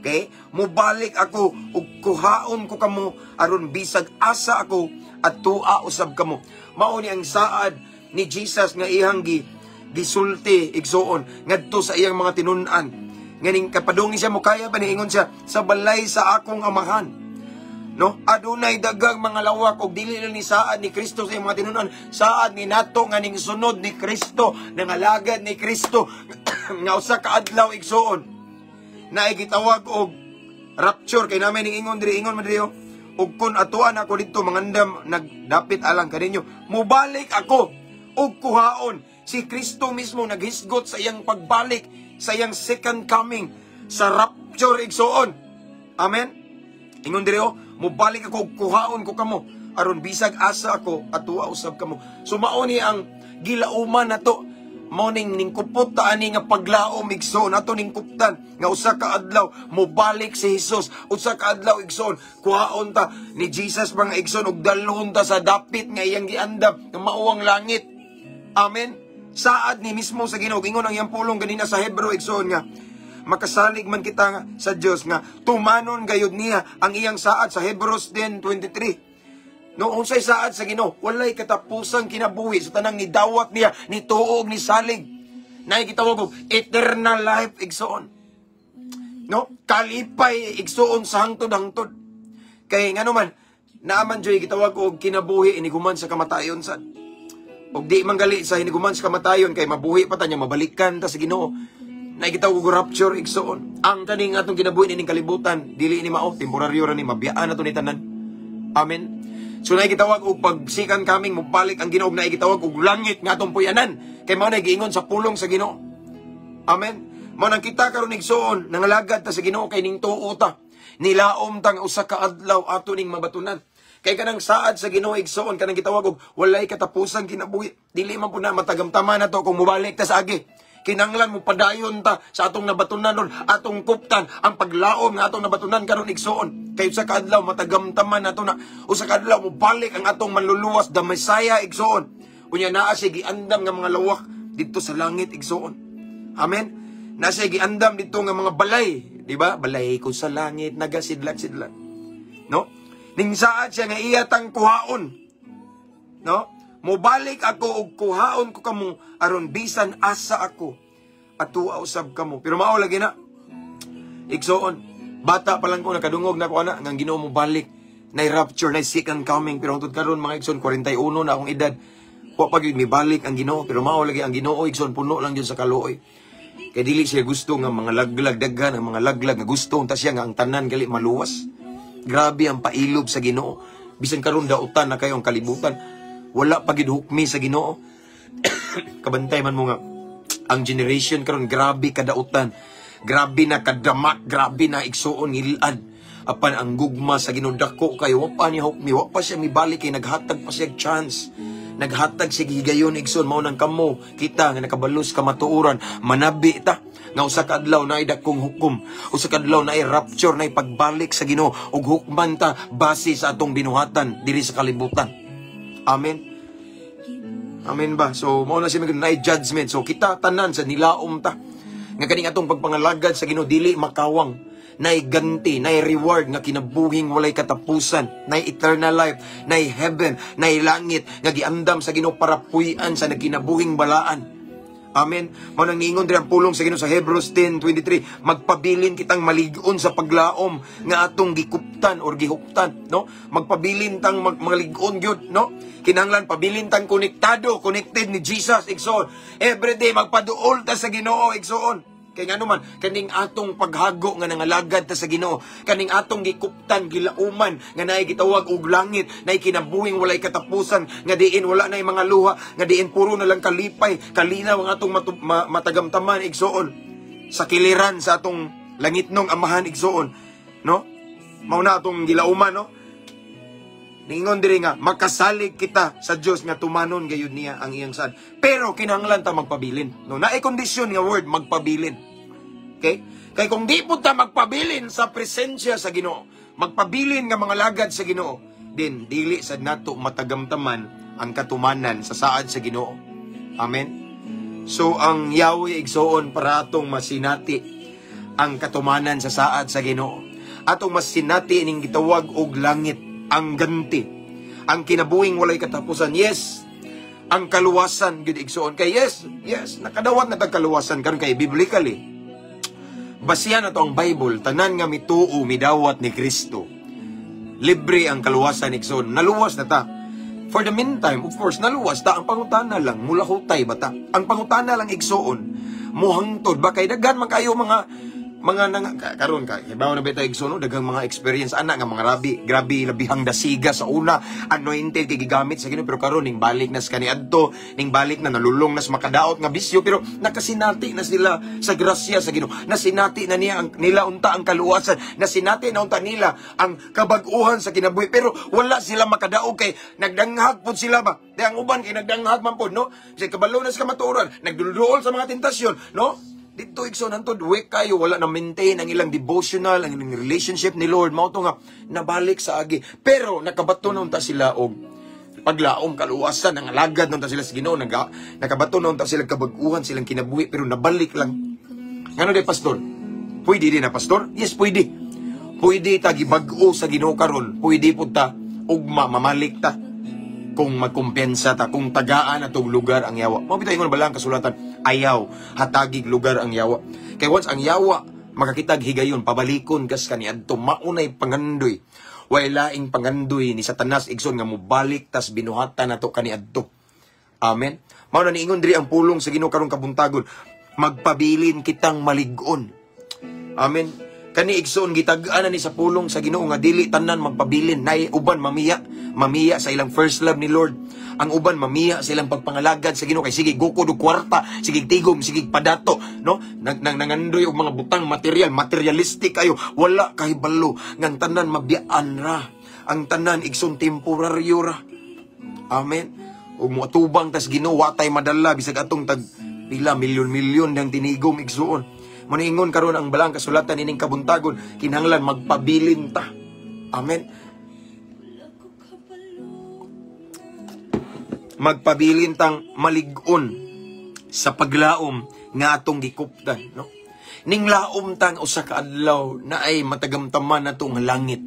Okay? "Mubalik ako ug kuhaon ko kamo aron bisag asa ako atua usab kamo." Mao ni ang saad ni Jesus nga iyang gisulti, igsuon, ngadto sa iyang mga tinun-an. Nganing kapadung ni siya mukaya ba, niingon siya, "Sa balay sa akong amahan, no, adunay daghang mga lawak." Og dili lang ni saad ni Kristo sa iyang mga tinun-an, saad ni nato nga ning sunod ni Kristo, nangalagad ni Kristo, nga usa ka adlaw, igsuon, naay gitawag og rapture, kay namin ning ingon diri, ingon man diri, oh, "Ug kun atuan ako didto mangandam nagdapit alang kaninyo, mubalik ako ug kuhaon." Si Kristo mismo naghisgot sa iyang pagbalik, sa iyang second coming, sa rapture, igsuon. Amen. Ingon diri, oh, "Mubalik ako ug kuhaon ko kamo aron bisag asa ako atua usab kamo." So mao ni ang gilauman nato. Mao ning kupot ta ani nga paglaom, igsoon, ato ning kuptan nga usa ka adlaw mobalik si Jesus. Usa ka adlaw, igsoon, kuhaon ta ni Jesus, mga igsoon, ug dalhon ta sa dapit nga iyang giandam nga mao ang langit. Amen. Saad ni mismo sa Ginoo, ingon ang iyang pulong ganina sa Hebreo, igsoon, nga makasalig man kita sa Dios nga tumanon gayud niya ang iyang saad sa Hebreos 10:23. No, unsay saad sa Ginoo? Walay katapusang kinabuhi sa tanang nidawat niya, ni tuo, ni salig. Naay gitawag og eternal life, igsoon. No? Kalipay, igsoon, sa hangtod-hangtod. Kay ngano man, naaman joy gitawag og kinabuhi iniguman sa kamatayon sad. Og di man gali sa hiniguman sa kamatayon kay mabuhi pa ta niya, mabalikan ta sa Ginoo. Naay gitawag og rapture, igsoon. Ang kaning atong kinabuhi nining kalibutan, dili ni mao, temporaryo ra ni, mabiyaan na to ni tanan. Amen. So naay gitawag og pag second coming, mobalik ang Ginoo, naay gitawag og langit nga atong puyanan. Kay mao na giingon sa pulong sa Ginoo. Amen. Mao nang kita karon, igsoon, nangalagad ta sa Ginoo kay ning tuo ta. Nilaom ta nga usa ka adlaw ato ning mabatunan. Kay kanang saad sa Ginoo, igsoon, kanang gitawag og walay katapusang kinabuhi. Dili man pud na matagamtaman nato kung mobalik ta sa agi. Kinanglan mo padayon ta sa atong nabatunan ron, atong kuptan ang paglaom nga atong nabatunan karon, igsoon. Kay usa ka adlaw matagamtaman nato na usa ka adlaw mobalik ang atong manluluwas, the Messiah, igsoon. Unya naa siya giandam nga mga lawak didto sa langit, igsoon. Amen. Naa siya giandam didto nga mga balay, di ba? Balay ko sa langit nagasidlak-sidlak. No? Ning saad siya nga iya tang kuhaon. No? Mobalik ako og kuhaon ko kamo aron bisan asa ako atua usab kamo. Pero mao lagi na. Igsoon, bata pa lang ko nakadungog na ko ana nga ang Ginoo mo balik, na rapture, na second coming, pero hangtod karon, mga igsoon, 41 na akong edad. Wa pa gyud mibalik ang Ginoo, pero mao lagi ang Ginoo, igsoon, puno lang gyud sa kaluoy. Kay dili siya gusto nga mga laglag, daghan ang mga laglag nga gusto unta siya nga ang tanan gali maluwas. Grabe ang pailob sa Ginoo. Bisan karon dautan na kayo ang kalibutan, wala pa gid hukmi sa Ginoo. Kabantay man mo nga ang generation karon grabe kadautan. Grabe na kadamak, grabe na, igsuon, ngilad. Apan ang gugma sa Ginoo dako kayo, wa pa niya hukmi, wa pa siya mibalik kay naghatag pa siya og chance. Naghatag siya higayon, igsoon. Mao nang kamo, kita nga nakabalos kamatuoran, manabi ta nga usa ka adlaw naay dakong hukom, usa ka adlaw naay rapture, naay pagbalik sa Ginoo ug hukman ta base sa atong binuhatan diri sa kalibutan. Amen. Amen ba? So mao na siya mag naay judgment. So kita tanan sa nilaom ta nga kaning atong pagpangalagad sa Ginoo dili makawang, nay ganti, nay reward nga kinabuhing walay katapusan, nay eternal life, nay heaven, nay langit nga giandam sa Ginoo para puy-an sa nagkinabuhing balaan. Amen. Mao nang niingon diri ang pulong sa Ginoo sa Hebrews 10:23, magpabilin kitang malig-on sa paglaom nga atong gikuptan or gihuptan, no? Magpabilin tang malig-on gyud, no? Kinahanglan pabilin tang konektado, connected ni Jesus, igsoon. Every day magpaduol ta sa Ginoo, igsoon. Kay ngano man, kaning atong paghago nga nangalagad ta sa Ginoo, kaning atong gikuptan, gilauman nga naay gitawag og langit, naay kinabuhing walay katapusan, nga diin wala nay mga luha, nga diin puro na lang kalipay, kalinaw ang atong matagamtaman, igsoon, sa kiliran sa atong langitnong Amahan, igsoon, no? Mao na atong gilauman, no? Ningon diri nga makasalig kita sa Dios nga tumanon gayud niya ang iyang saad. Pero kinahanglan ta magpabilin. No, naay kondisyon nga word magpabilin. Okay? Kay kung di pud ta magpabilin sa presensya sa Ginoo, magpabilin nga mga lagad sa Ginoo, din dili sad nato matagamtaman ang katumanan sa saad sa Ginoo. Amen. So ang Yahweh, igsoon, para atong masinati ang katumanan sa saad sa Ginoo. Atong masinati ining gitawag og langit, ang ganti, ang kinabuhing walay katapusan. Yes, ang kaluwasan gyud, igsoon. Kay yes, nakadawat na tag kaluwasan karon kay biblically. Basihan na to ang Bible, tanan nga mituo, midawat ni Kristo. Libre ang kaluwasan, igsoon. Naluwas na ta. For the meantime, of course, naluwas ta. Ang pangutana lang, mulahutay ba ta? Ang pangutana lang, igsoon, muhangtod ba kay daghan man kayo mga nang karon ka hibaw na bita, igsoon, no? Daghang mga experience ana nga mga rabi, grabe labihang dasiga sa una, anointed kay gigamit sa Ginoo, pero karon ning balik na sa kaniadto, ning balik na, nalulong na sa makadaot nga bisyo, pero nakasinati na sila sa grasya sa Ginoo, nasinati na niya ang, nila unta ang kaluwasan, nasinati na unta nila ang kabag-uhan sa kinabuhi, pero wala sila makadaog kay nagdanghag pud sila ba. Di ang uban kay nagdanghag man pud, no? Kasi kabalo na sa kamatuoran, nagdulduol sa mga tentasyon, no? Dito, igsoon, hantod weak kayo, wala na maintain ang ilang devotional, ang ilang relationship ni Lord, mao to nga nabalik sa agi. Pero nakabato na unta sila og paglaom, kaluwasan, ang alagad na unta sila sa Ginoo, nakabato na unta sila kabag-uhan silang kinabuhi, pero nabalik lang. Ngano di, pastor? Pwede din na, pastor? Yes, pwede. Pwede ta gibag-o sa Ginoo karon, pwede pud ta Ugma mamalik ta kung magkumpiyansa ta, kung tagaan atong lugar ang yawa. Mao bitaw ingon balaang kasulatan, ayaw hatagig lugar ang yawa. Kay once ang yawa makakitag higayon, pabalikon kas kaniadto, maunay pangandoy. Way laing pangandoy ni Satanas, igsoon, nga mobalik tas binuhatan nato kaniadto. Amen. Mao na niingon diri ang pulong sa Ginoo karong kabuntagon, magpabilin kitang malig-on. Amen. Kani, igsoon, gitag-an na ni sa pulong sa Ginoo nga dili tanan magpabilin. Nay uban mamiya, mamiya sa ilang first love ni Lord. Ang uban mamiya sa ilang pagpangalagad sa Ginoo kay sige gukod og kwarta, sige tigom, sige padato, no? Nag, nang nangandoy og mga butang material, materialistic kayo, wala kahibalo ngang tanan mabiyaan ra. Ang tanan, igsoon, temporaryo ra. Amen. Ug moatubang tas Ginoo, wa tay madala bisag atong tag pila milyon-milyon ng tinigom, igsuon. Maniingon karon ang balaang kasulatan ining kabuntagon, kinahanglan magpabilin ta. Amen. Wala ko kabalo. Magpabilin tang malig-on sa paglaom nga atong gikuptan, no? Ning laom tang usa ka adlaw na ay matagamtaman natong langit.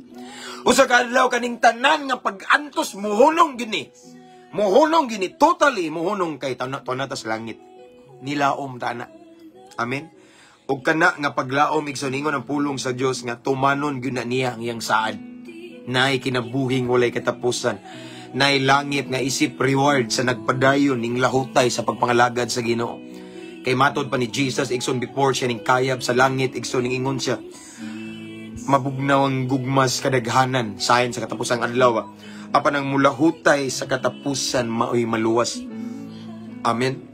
Usa ka adlaw kaning tanan nga pag-antos muhunong gini. Muhunong gini, totally muhunong kay tana tas langit. Nilaom ta na. Amen. Ug kana nga paglaom, igsoon, ingon ang pulong sa Dios nga tumanon gyud na niya ang iyang saad. Naay kinabuhing walay katapusan. Naay langit nga isip reward sa nagpadayon ning lahutay sa pagpangalagad sa Ginoo. Kay matod pa ni Jesus, igsoon, before siya ning kayab sa langit, igsoon, ning ingon siya, mabugnaw ang gugmas kadaghanan sayon sa katapusang adlaw. Apan ang mulahutay sa katapusan maoy maluwas. Amen.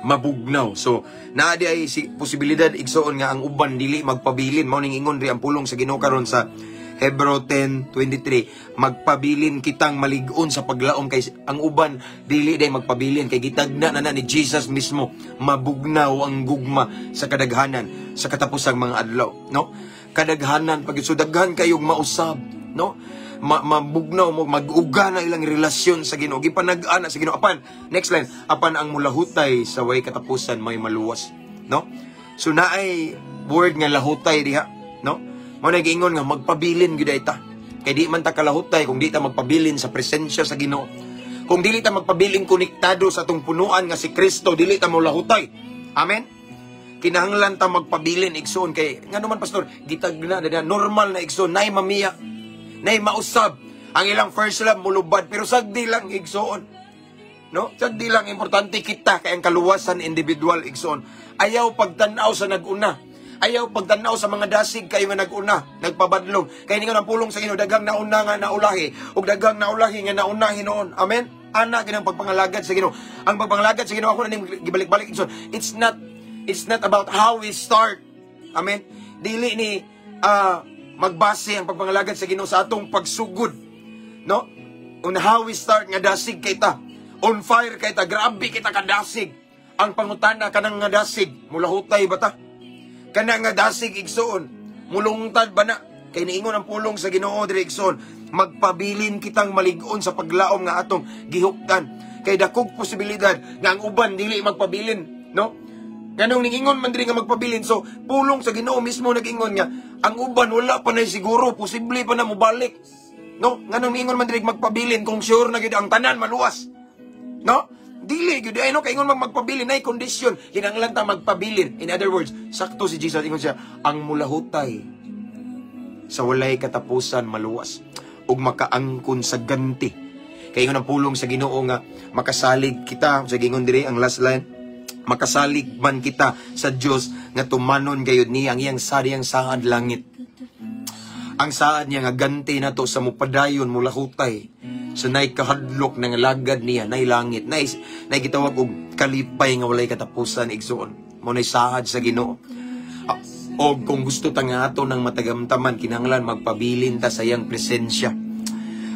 Mabugnaw. So, naa di ay si posibilidad, igsoon, nga ang uban dili magpabilin. Mao ning ingon ri ang pulong sa Ginoo karon sa Hebreo 10:23, magpabilin kitang malig-on sa paglaom kay ang uban dili day magpabilin kay gitagna na na ni Jesus mismo, mabugnaw ang gugma sa kadaghanan sa katapusang mga adlaw, no? Kadaghanan pag, so daghan kayog mausab, no? Mabugnaw mo, mag-uga na ilang relasyon sa Ginoo, gipanag-ana sa Ginoo. Apan next line, apan ang mulahutay sa way katapusan may maluwas, no? So naay word nga lahutay diha, no? Mo na giingon nga magpabilin gyud ay ta. Kay di man ta kalahutay kung di ta magpabilin sa presensya sa Ginoo. Kung dili ta magpabilin konektado sa atong punuan nga si Kristo, dili ta molahutay. Amen. Kinahanglan ta magpabilin, igsoon, kay ngano man, pastor, gitagna na normal na, igsoon, nay mamiya, nay mausab ang ilang first love mulubad, pero sagdi lang, igsoon, no? Sagdi lang. Importante kita kay ang kaluwasan individual, igsoon. Ayaw pagtan-aw sa naguna. Ayaw pagtan-aw sa mga dasig kayo nga naguna, nagpabadlong. Kay ningon ang pulong sa Ginoo, daghang nauna nga naulahi ug daghang naulahi nga nauna hinuon. Amen. Ana kinang pagpangalagad sa Ginoo. Ang pagpangalagad sa Ginoo, ako na ning gibalik-balik, igsoon. It's not about how we start. Amen. Dili ni magbase ang pagpangalagad sa Ginoo sa atong pagsugod. No? On how we start nga dasig kay ta. On fire kay ta, grabe kita kadasig. Ang pangutana, kanang nga dasig, mulahutay ba ta? Kana nga dasig, igsoon, mulungtad ba na? Kay niingon ang pulong sa Ginoo diri, igsoon, magpabilin kitang malig-on sa paglaom nga atong gihuptan. Kay dakog posibilidad nga ang uban dili magpabilin, no? Ganong ningingon man diri nga magpabilin. So, pulong sa Ginoo mismo nag-ingon nga ang uban wala pa na siguro, posible pa na mobalik. No? Nganong ningon man diri magpabilin kung sure na gyud ang tanan maluwas? No? Dili gyud ay, no, kay ingon mag magpabilin nay kondisyon, kinahanglan ta magpabilin. In other words, sakto si Jesus, ingon siya, ang mulahutay sa walay katapusan maluwas ug makaangkon sa ganti. Kay ingon ang pulong sa Ginoo nga makasalig kita sa gingon diri ang last line, makasalig man kita sa Dios nga tumanon gayud niya ang iyang sariyang saad langit. Ang saad niya nga ganti nato sa mupadayon mulahutay sa nay kahadlok ng lagad niya, nay langit, nay gitawag og kalipay nga walay katapusan, igsoon. Mo nay saad sa Ginoo. Og kung gusto ta nga ato ng matagamtaman, kinahanglan magpabilin ta sa iyang presensya.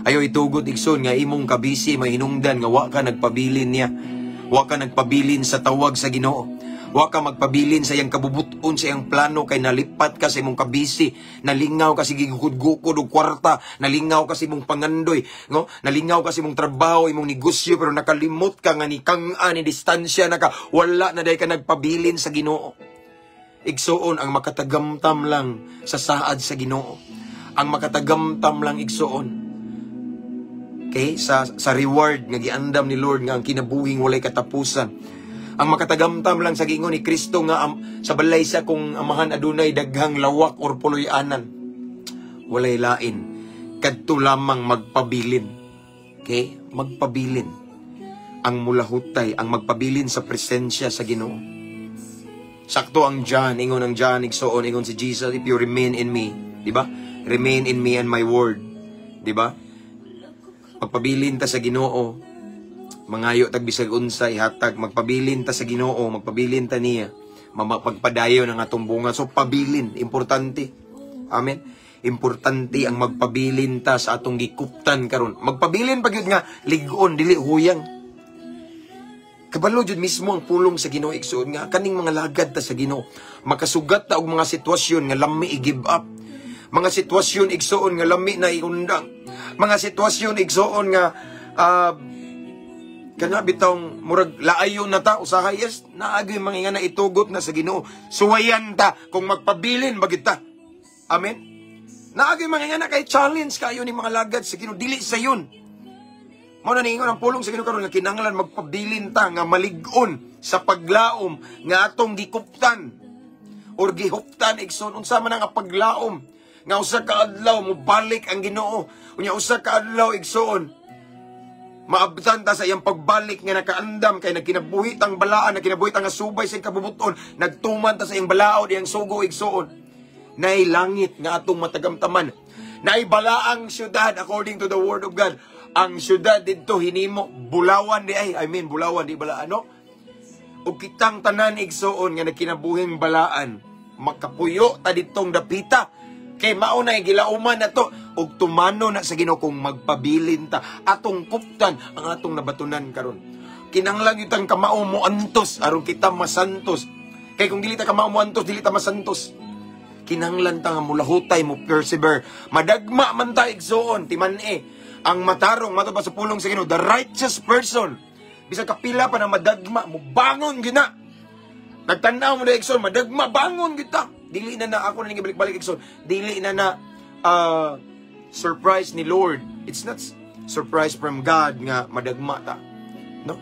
Ayaw itugot, igsoon, nga imong kabisi mahinungdan nga wa ka nagpabilin niya. Wa ka nagpabilin sa tawag sa Ginoo. Wa ka magpabilin sa iyang kabubuton, sa iyang plano kay nalipat ka sa imong kabisi, nalingaw ka sige gukod-gukod og kwarta, nalingaw ka sa imong pangandoy, no? Nalingaw ka sa imong trabaho, imong negosyo, pero nakalimot ka nga ni kang-a ni distansya na ka, wala na day ka nagpabilin sa Ginoo. Igsuon, ang makatagamtam lang sa saad sa Ginoo. Ang makatagamtam lang, igsuon, Okay? Sa reward nga giandam ni Lord nga ang kinabuhing walay katapusan. Ang makatagamtam lang sa giingon ni Kristo nga sa balay sa kong Amahan adunay daghang lawak or puloy-anan. Walay lain. Kadto lamang magpabilin. Okay? Magpabilin. Ang mulahutay, ang magpabilin sa presensya sa Ginoo. Sakto ang John, ingon ang John, igsoon, ingon si Jesus, "If you remain in me," di ba? "Remain in me and my word." Di ba? Pagpabilin ta sa Ginoo, mangayo tag bisag unsa, ihatag. Magpabilin ta sa Ginoo, magpabilin ta niya, mapagpadayon ang atong bunga. So pabilin, importante. Amen. Importante ang magpabilin ta sa atong gikuptan karon. Magpabilin pa gyud nga lig-on, dili huyang. Kabalo jud mismo ang pulong sa Ginoo, igsoon, nga kaning mga lagad ta sa Ginoo, makasugat ta og mga sitwasyon nga lami i-give up. Mga sitwasyon, igsoon, nga lami na iundang. Mga sitwasyon, igsoon, nga kana bitong murag laayo na ta usahay. Yes, naagay mga nga na itugot na sa Ginoo. Suwayan ta kung magpabilin bagit ta. Amen. Naagay mga nga na kay challenge kayo ni mga lagad sa Ginoo, dili sayon. Mao na niingon ang pulong sa Ginoo karon nga kinahanglan magpabilin ta nga malig-on sa paglaom nga atong gikuptan or gihuptan, igsoon. Unsa man ang paglaom nga usa ka adlaw mobalik ang Ginoo, unya usa ka adlaw, igsoon, maabtan ta sa iyang pagbalik nga nakaandam kay nagkinabuhi tang balaan, nagkinabuhi tang nga subay sa iyang kabubuton, nagtuman ta sa iyang balaod, iyang sugo, igsoon. Nay langit nga atong matagamtaman. Nay balaang syudad according to the word of God. Ang syudad didto hinimo bulawan di ay, I mean, bulawan di balaan, no? Ug kitang tanan, igsoon, nga nagkinabuhing balaan, makapuyo ta ditong dapita. Kay mao na gilauman na to ug tumano na sa Ginoo kung magpabilin ta, atong kuptan ang atong nabatunan karon. Kinahanglan gyud tang kamao mo antos aron kita masantos. Kay kung dili ta kamao mo antos, dili ta masantos. Kinahanglan ta nga mulahutay, mo persevere. Madagma man ta, igsoon, timan-i. Ang matarong, mato pa sa pulong sa Ginoo, the righteous person, bisan kapila pa na madagma, mo bangon gyud na. Nagtanaw mo na, igsoon, madagma, bangon gyud ta. Dili na na ako na balik-balik, igsoon. Dili na na surprise ni Lord. It's not surprise from God nga madagma ta. No?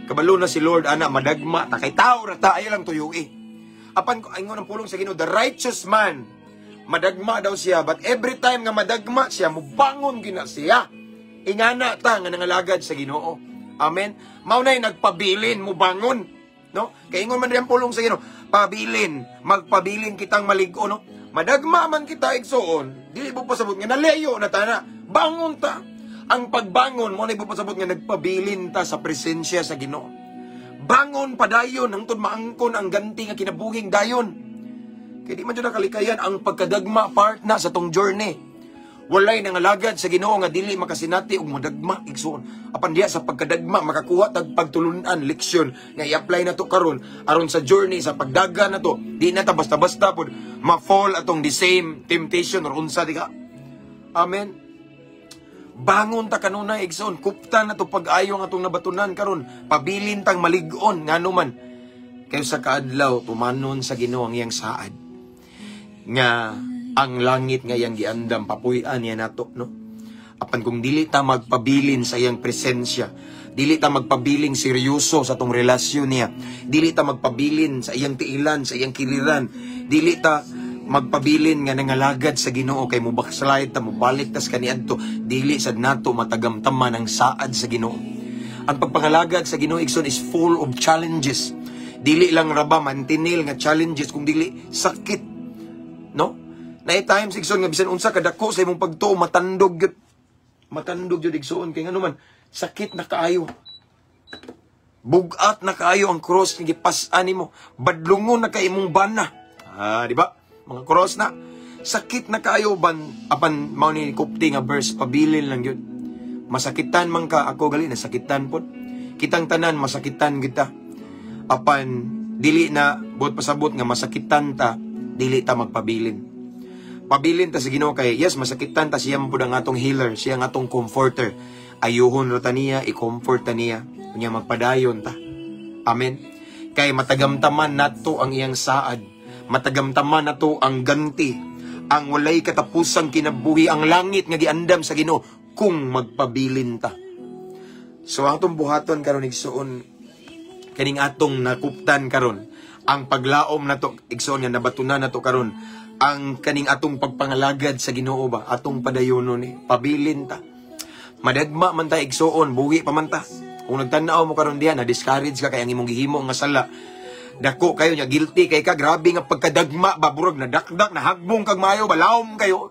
Kabalo na si Lord ana madagma ta kay tao ra ta, ayaw lang tuyoi. Apan ko ingon ang pulong sa Ginoo, the righteous man, madagma daw siya, but every time nga madagma siya, mubangon gyud na siya. Ingana ta nga nangalagad sa Ginoo. Amen. Mao nay nagpabilin, mubangon, no? Kay ingon man rin ang pulong sa Ginoo, pabilin, magpabilin kitang malig-on, no? Madagma man kita, igsoon, dili mo pasabot nga naleyo na ta na. Bangon ta. Ang pagbangon mo na pasabot nga nagpabilin ta sa presensya sa Ginoo. Bangon padayon hangtod maangkon ang ganti nga kinabuhing dayon. Kay di man jud kalikayan ang pagkadagma, part na sa tong journey. Walay nangalagad sa Ginoo nga dili makasinati og madagma, igsoon. Apan diya sa pagkadagma makakuha tag pagtulunan, leksyon nga i-apply na to karon aron sa journey sa pagdagan na to, di na ta basta-basta pod ma-fall atong the same temptation or unsa di ka. Amen. Bangon ta kanunay, igsoon, kupta na to pag-ayo nga atong nabatunan karon, pabilin tang malig-on ngano man kayo sa kaadlaw tumanon sa Ginoo ang iyang saad nga ang langit nga iyang giandam papuy-an niya nato, no? Apan kung dili ta magpabilin sa iyang presensya, dili ta magpabiling seryoso sa tong relasyon niya, dili ta magpabilin sa iyang tiilan, sa iyang kiliran, dili ta magpabilin nga nangalagad sa Ginoo kay mo backslide ta, mobalik tas kaniadto, dili sad nato matagamtaman ang saad sa Ginoo. Ang pagpangalagad sa Ginoo, igsoon, is full of challenges. Dili lang raba mantinil nga challenges kung dili sakit, no? Naay times, igsoon, nga bisan unsa kadako sa imong pagtuo, matandog gyud. Matandog gyud, igsoon, kay ngano man sakit na kaayo. Bugat na kaayo ang cross nga gipas-an nimo. Badlungon na kay imong bana. Ah, di ba? Mga cross na. Sakit na kaayo ban, apan mao ni kupti nga verse, pabilin lang gyud. Masakitan man ka, ako gali nasakitan pod. Kitang tanan masakitan kita. Apan dili na buot pasabot nga masakitan ta, dili ta magpabilin. Pabilin ta sa Ginoo kay yes, masakitan ta, siya man pud ang atong healer, siya ang atong comforter. Ayuhon ra ta niya, i-comfort ta niya, unya magpadayon ta. Amen. Kay matagamtaman nato ang iyang saad, matagamtaman nato ang ganti, ang walay katapusang kinabuhi, ang langit nga giandam sa Ginoo. Kung magpabilin ta. So ang atong buhaton karon, igsuon, kaning atong nakuptan karon, ang paglaom nato, igsuon, nga nabatunan nato karon, ang kaning atong pagpangalagad sa Ginoo ba, atong padayonon ni pabilin ta. Madagma man ta, igsuon, buhi pa man ta. Kung nagtan-aw mo karon diha, na discourage ka kay ang imong gihimo nga sala dako kayo nya, guilty kay ka, grabe nga pagkadagma ba, burag nadakdak, nahagbong kag maayo, balawom kayo,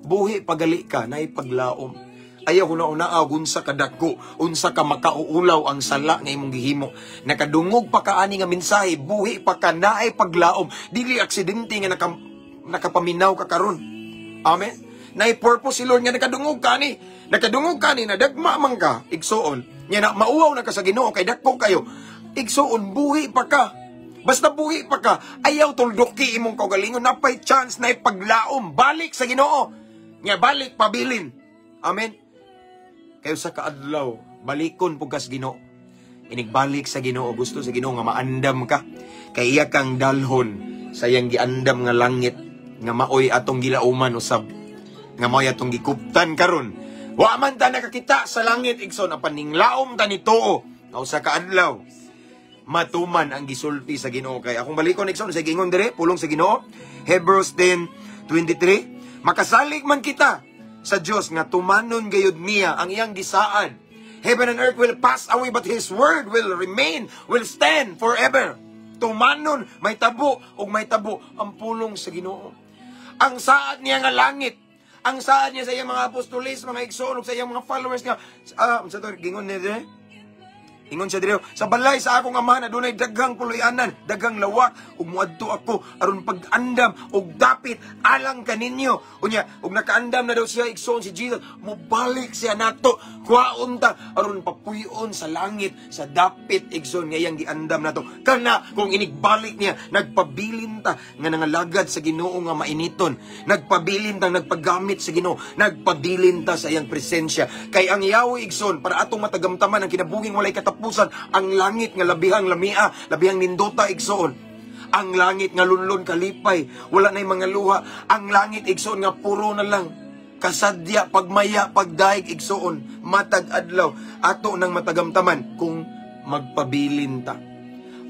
buhi pagali ka, naay paglaom. Ayaw huna-hunaa unsa ka dako, unsa ka makauulaw ang sala nga imong gihimo. Nakadungog pa ka ani nga mensahe, buhi pa ka, naay paglaom. Dili aksidente nga nakapaminaw ka karon. Amen. Naay purpose si Lord nga nakadungog ka ni. Nakadungog ka ni, nadagma man ka, igsuon. Nya na mauwaw na ka sa Ginoo kay dako kayo. Igsuon, buhi pa ka. Basta buhi pa ka, ayaw tulduki imong kaugalingon, napay chance na ipaglaom, balik sa Ginoo. Nya balik pabilin. Amen. Kayo sa kaadlaw, balikon pud kas Ginoo. Inigbalik sa Ginoo, gusto sa Ginoo nga maandam ka. Kay iya kang dalhon sa iyang giandam nga langit nga maoy atong gilauman usab. Nga maoy atong gikuptan karon. Wa man ta nakakita sa langit, igsoon, apan ninglaom ta ni tuo nga usa ka adlaw matuman ang gisulti sa Ginoo. Kay akong balikon, igsoon, sa gingon dire pulong sa Ginoo, Hebrews 10:23, makasalig man kita sa Dios nga tumanon gayud niya ang iyang gisaad. Heaven and earth will pass away, but His word will remain, will stand forever. Tumanon, may tabo ug may tabo ang pulong sa Ginoo. Ang saad niya nga langit, ang saad niya sa iyang mga apostoles, mga igsoon, ug sa iyang mga followers nga sa to gingon niya dire. Ingon siya dire, "Sa balay sa akong amahan adunay daghang puloy-anan, daghang lawak, ug muadto ako aron pag-andam og dapit alang kaninyo." Unya, ug nakaandam na daw siya, igsoon, si Jesus, mobalik siya nato, kuhaon ta aron papuy-on sa langit sa dapit, igsoon, nga iyang giandam nato. Kana kung inigbalik niya, nagpabilin ta nga nangalagad sa Ginoo nga mainiton, nagpabilin ta nagpagamit sa Ginoo, nagpabilin ta sa iyang presensya. Kay ang Yahweh, igsoon, para atong matagamtaman ang kinabuhing walay katapusan, ang langit nga labihang lamia, labihang nindota, igsoon. Ang langit nga lunlon kalipay, wala na'y mga luha. Ang langit, igsoon, nga puro na lang kasadya, pagmaya, pagdaig, igsoon, matag adlaw, ato nang matagamtaman kung magpabilin ta.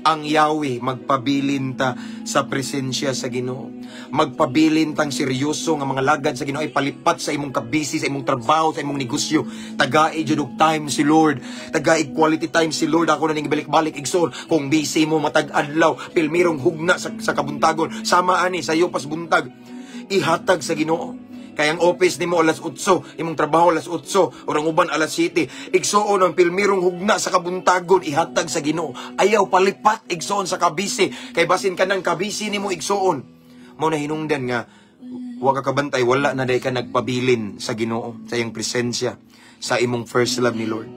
Ang Yahweh, magpabilin ta sa presensya sa Ginoo. Magpabilin tang seryoso nga mga lagad sa Ginoo ay palipat sa imong kabisi, sa imong trabaho, sa imong negosyo. Tagai jud og time si Lord. Tagai quality time si Lord. Ako na ning balik-balik, igsoon. Kung busy mo matag adlaw, pilmirong hugna sa kabuntagon, sama ani sayo pas buntag. Ihatag sa Ginoo. Kay ang office nimo alas 8, imong trabaho alas 8, o ang uban alas 7. Igsuon, ang pilmirong hugna sa kabuntagon ihatag sa Ginoo. Ayaw palipat, igsuon, sa kabisi. Kay basin ka ng kabisi nimo, igsuon. Mao na hinungdan nga wa ka kabantay, wala na day ka nagpabilin sa Ginoo, sa iyang presensya, sa imong first love ni Lord.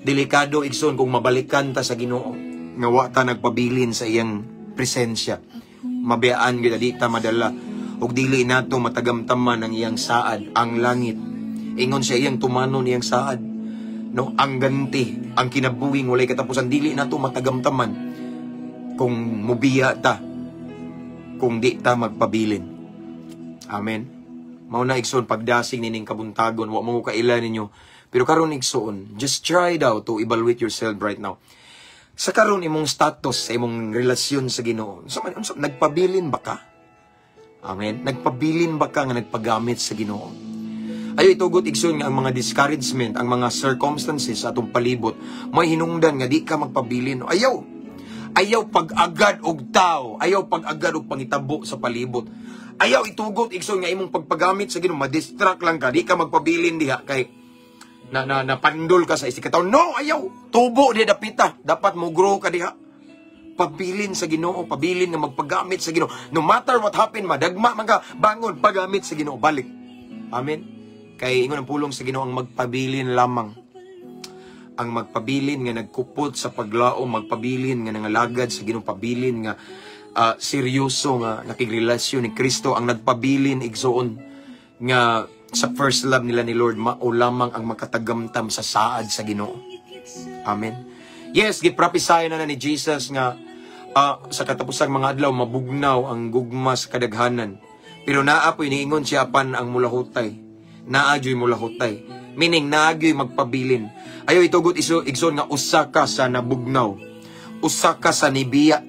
Delikado, igsuon, kung mabalikan ta sa Ginoo nga wa ta nagpabilin sa iyang presensya. Mabiyaan gyud, di ta madala ug dili nato matagamtaman ang iyang saad, ang langit. Ingon siya, iyang tumanon iyang saad. No, ang ganti, ang kinabuhing walay katapusan, dili nato matagamtaman kung mubiya ta, kung di ta magpabilin. Amen. Mao na, igsoon, pagdasig nining kabuntagon, wa mo kaila ninyo. Pero karon, igsoon, just try daw to evaluate yourself right now. Sa karon imong status sa imong relasyon sa Ginoo, unsa, nagpabilin ba ka? Amen. Nagpabilin ba ka nga nagpagamit sa Ginoo? Ayo itugot, igsoon, nga ang mga discouragement, ang mga circumstances sa atong palibot, may hinungdan nga di ka magpabilin. Ayaw. Ayaw pag-agad og tao, ayaw pag-agad og pangitabo sa palibot. Ayaw itugot, igsoon, nga imong pagpagamit sa Ginoo ma-distract lang ka, di ka magpabilin diha kay na na napandol ka sa isig ka. No, ayaw. Tubo di dapita. Dapat mo grow ka diha. Pabilin sa Ginoo, pabilin nga magpagamit sa Ginoo. No matter what happen, madagma man ka, bangon, pagamit sa Ginoo, balik. Amen. Kay ingon ang pulong sa Ginoo, ang magpabilin lamang, ang magpabilin nga nagkupot sa paglaom, magpabilin nga nangalagad sa Ginoo, pabilin nga seryoso nga nakigrelasyon ni Kristo, ang nagpabilin, igsoon, nga sa first love nila ni Lord, mao lamang ang makatagamtam sa saad sa Ginoo. Amen. Yes, giprophesy na ni Jesus nga sa katapusang mga adlaw mabugnaw ang gugma sa kadaghanan. Pero naa po iniingon siya, apan ang mulahutay. Naa juy mulahutay. Meaning, naagyoy magpabilin. Ayaw itugot iso, igsoon, nga usa ka sa nabugnaw. Usa ka sa nibiya.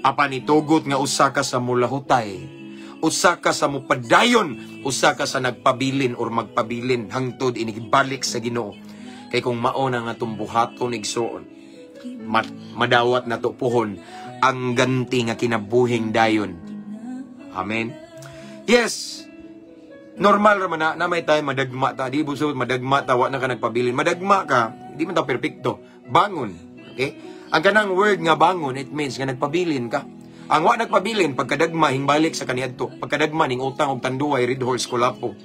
Apan itugot nga usa ka sa mulahutay. Usa ka sa mupadayon. Usa ka sa nagpabilin or magpabilin hangtod inigbalik sa Ginoo. Kay kung mao na nga atong buhaton, igsoon, madawat na to puhon ang ganti nga kinabuhing dayon. Amen. Yes, normal raman na, na may tayo madagma ta. Di busod madagma ta, wa na ka nagpabilin. Madagma ka, di man ta perpekto. Bangon. Okay? Ang kanang word nga bangon, it means nga nagpabilin ka. Ang wa nagpabilin, pagkadagma, hingbalik sa kaniadto. Pagkadagma, ning utang og Tanduay, Red Horse, Kulapo.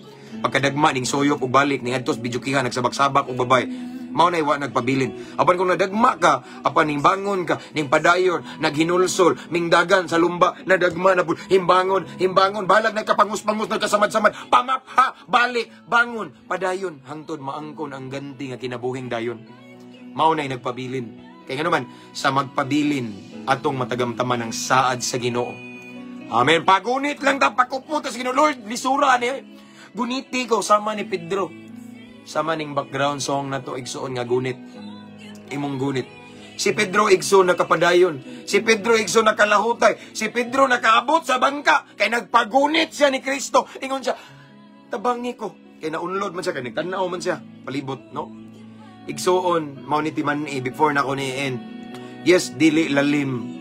Pagkadagma, ning soyop og balik, ning adtos bijukihan, nagsabak-sabak og babay. Mao na wa nagpabilin. Apan kung nadagma ka, apan ning bangon ka, ning padayon, naghinulsol, mingdagan sa lumba, nadagma na pud, himbangon, himbangon, balag nagkapangus-pangus, nagkasamad-samad, pamapha, balik, bangon, padayon, hangtod maangkon ang ganti nga kinabuhing dayon. Mao na nagpabilin. Kaya nga naman, sa magpabilin, atong matagamtaman ang saad sa Ginoo. Amen. Pagunit lang ta, pakuputa sa Ginoo. Lord, lisura ni. Guniti ko, sama ni Pedro. Sama ning background song na to, igsoon, nga gunit. Imong gunit. Si Pedro, igsoon, nakapadayon. Si Pedro, igsoon, nakalahutay. Si Pedro nakaabot sa bangka. Kay nagpagunit siya ni Kristo. Ingon siya, "Tabangi ko." Kay naunlod man siya, kay nagtanaw man siya. Palibot, no? Igsoon, mao ni timan-i before na ko ni end. Yes, dili lalim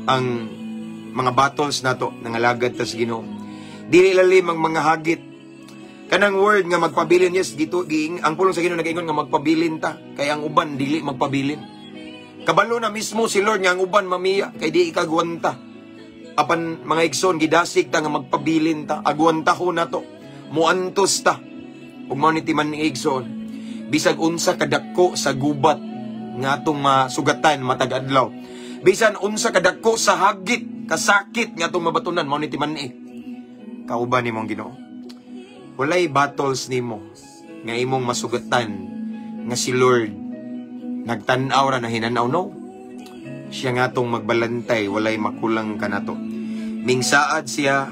ang mga battles nato nangalagad ta sa Ginoo. Dili lalim ang mga hagit. Kanang word nga magpabilin, yes, gito giing ang pulong sa Ginoo nagaingon nga magpabilin ta kay ang uban dili magpabilin. Kabalo na mismo si Lord nga ang uban mamiya kay di ikagwanta. Apan mga igsoon, gidasig ta nga magpabilin ta, agwanta ko na to. Muantos ta. Ug mao ni timan-i, igsoon. Bisag unsa kadako sa gubat nga atong masugatan matag adlaw. Bisan unsa kadako sa hagit, kasakit nga atong mabatunan, mao ni timan-i. Kauban nimo ang Ginoo. Walay battles nimo nga imong masugatan nga si Lord nagtan-aw ra na hinanaw, no. Siya nga atong magbalantay, walay makulang kanato. Mingsaad siya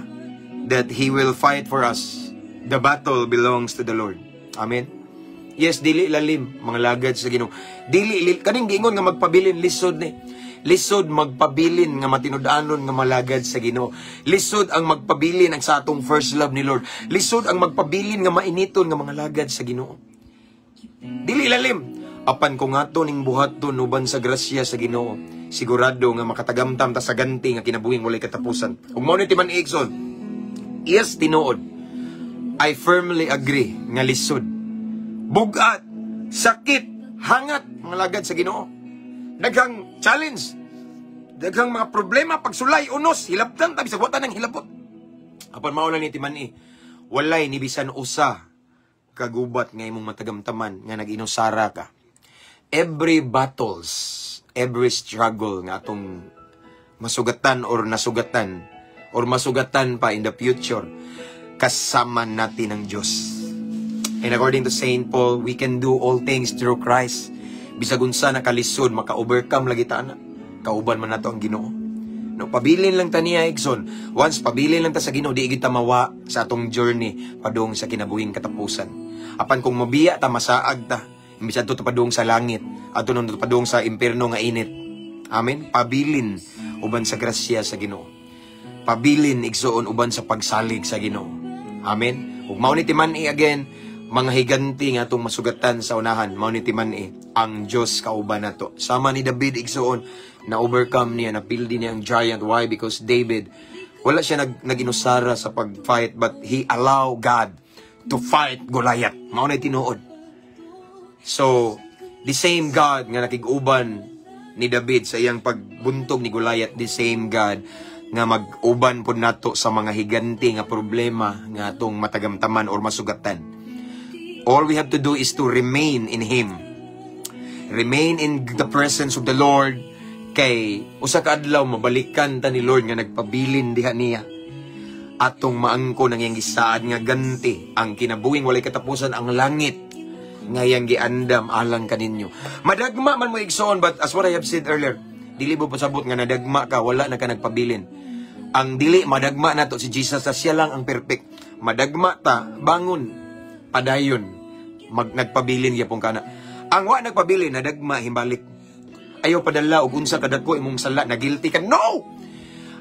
that He will fight for us. The battle belongs to the Lord. Amen. Yes, dili lalim mga lagad sa Ginoo. Dili kaning giingon nga magpabilin, lisod ni. Lisod magpabilin nga matinud-anon nga malagad sa Ginoo. Lisod ang magpabilin ang sa atong first love ni Lord. Lisod ang magpabilin nga mainiton nga mga lagad sa Ginoo. Dili lalim. Apan kung ato ning buhaton uban sa grasya sa Ginoo, sigurado nga makatagamtam ta sa ganti nga kinabuhing walay katapusan. Ug mao ni timan-i, igsoon. Yes, tinuod. I firmly agree nga lisod. Bugat, sakit, hangat mga lagad sa Ginoo. Daghang challenge, daghang mga problema, pagsulay, unos, hilabtan ta bisag wa ta nang hilabot. Apan mao lang ni timan-i. Walay ni bisan usa kagubat nga imong matagamtaman nga nag-inusara ka. Every battles, every struggle nga atong masugatan or nasugatan or masugatan pa in the future, kasama natin ang Diyos. And according to St. Paul, we can do all things through Christ. Bisag unsa na kalisod, maka-overcome lagi ta ana. Kauban man nato ang Ginoo. No, pabilin lang ta niya, igsoon. Once pabilin lang ta sa Ginoo, di kita mawa sa atong journey padung sa kinabuhing katapusan. Apan kung mabiya ta, masaag ta. Imbis adto ta padung sa langit, adto nun ta padung sa impierno nga init. Amen. Pabilin uban sa grasya sa Ginoo. Pabilin, igsoon, uban sa pagsalig sa Ginoo. Amen. Ug mao ni timan-i again, mga higanti nga atong masugatan sa unahan, mao ni timan-i, ang Dios kauban nato. Sama ni David, igsoon, na overcome niya, napildi niya ang giant. Why? Because David, wala siya nag-inusara sa pag-fight, but he allow God to fight Goliath. Mao na tinuod. So, the same God nga nakig-uban ni David sa iyang pagbuntog ni Goliath, the same God nga mag-uban pod nato sa mga higanti nga problema nga atong matagamtaman or masugatan. All we have to do is to remain in Him. Remain in the presence of the Lord kay usa ka adlaw mabalikan ta ni Lord nga nagpabilin diha niya. Atong maangko nang iyang gisaad nga ganti, ang kinabuhing walay katapusan, ang langit nga iyang giandam alang kaninyo. Madagma man mo, igsoon, but as what I have said earlier, dili mo pasabot nga nadagma ka, wala na ka nagpabilin. Ang dili madagma nato si Jesus sa siya lang ang perfect. Madagma ta, bangon, padayon. Nagpabilin gyapon kana. Ang wa nagpabilin, nadagma, himbalik. Ayaw padala og unsa kadako imong sala na guilty ka. No!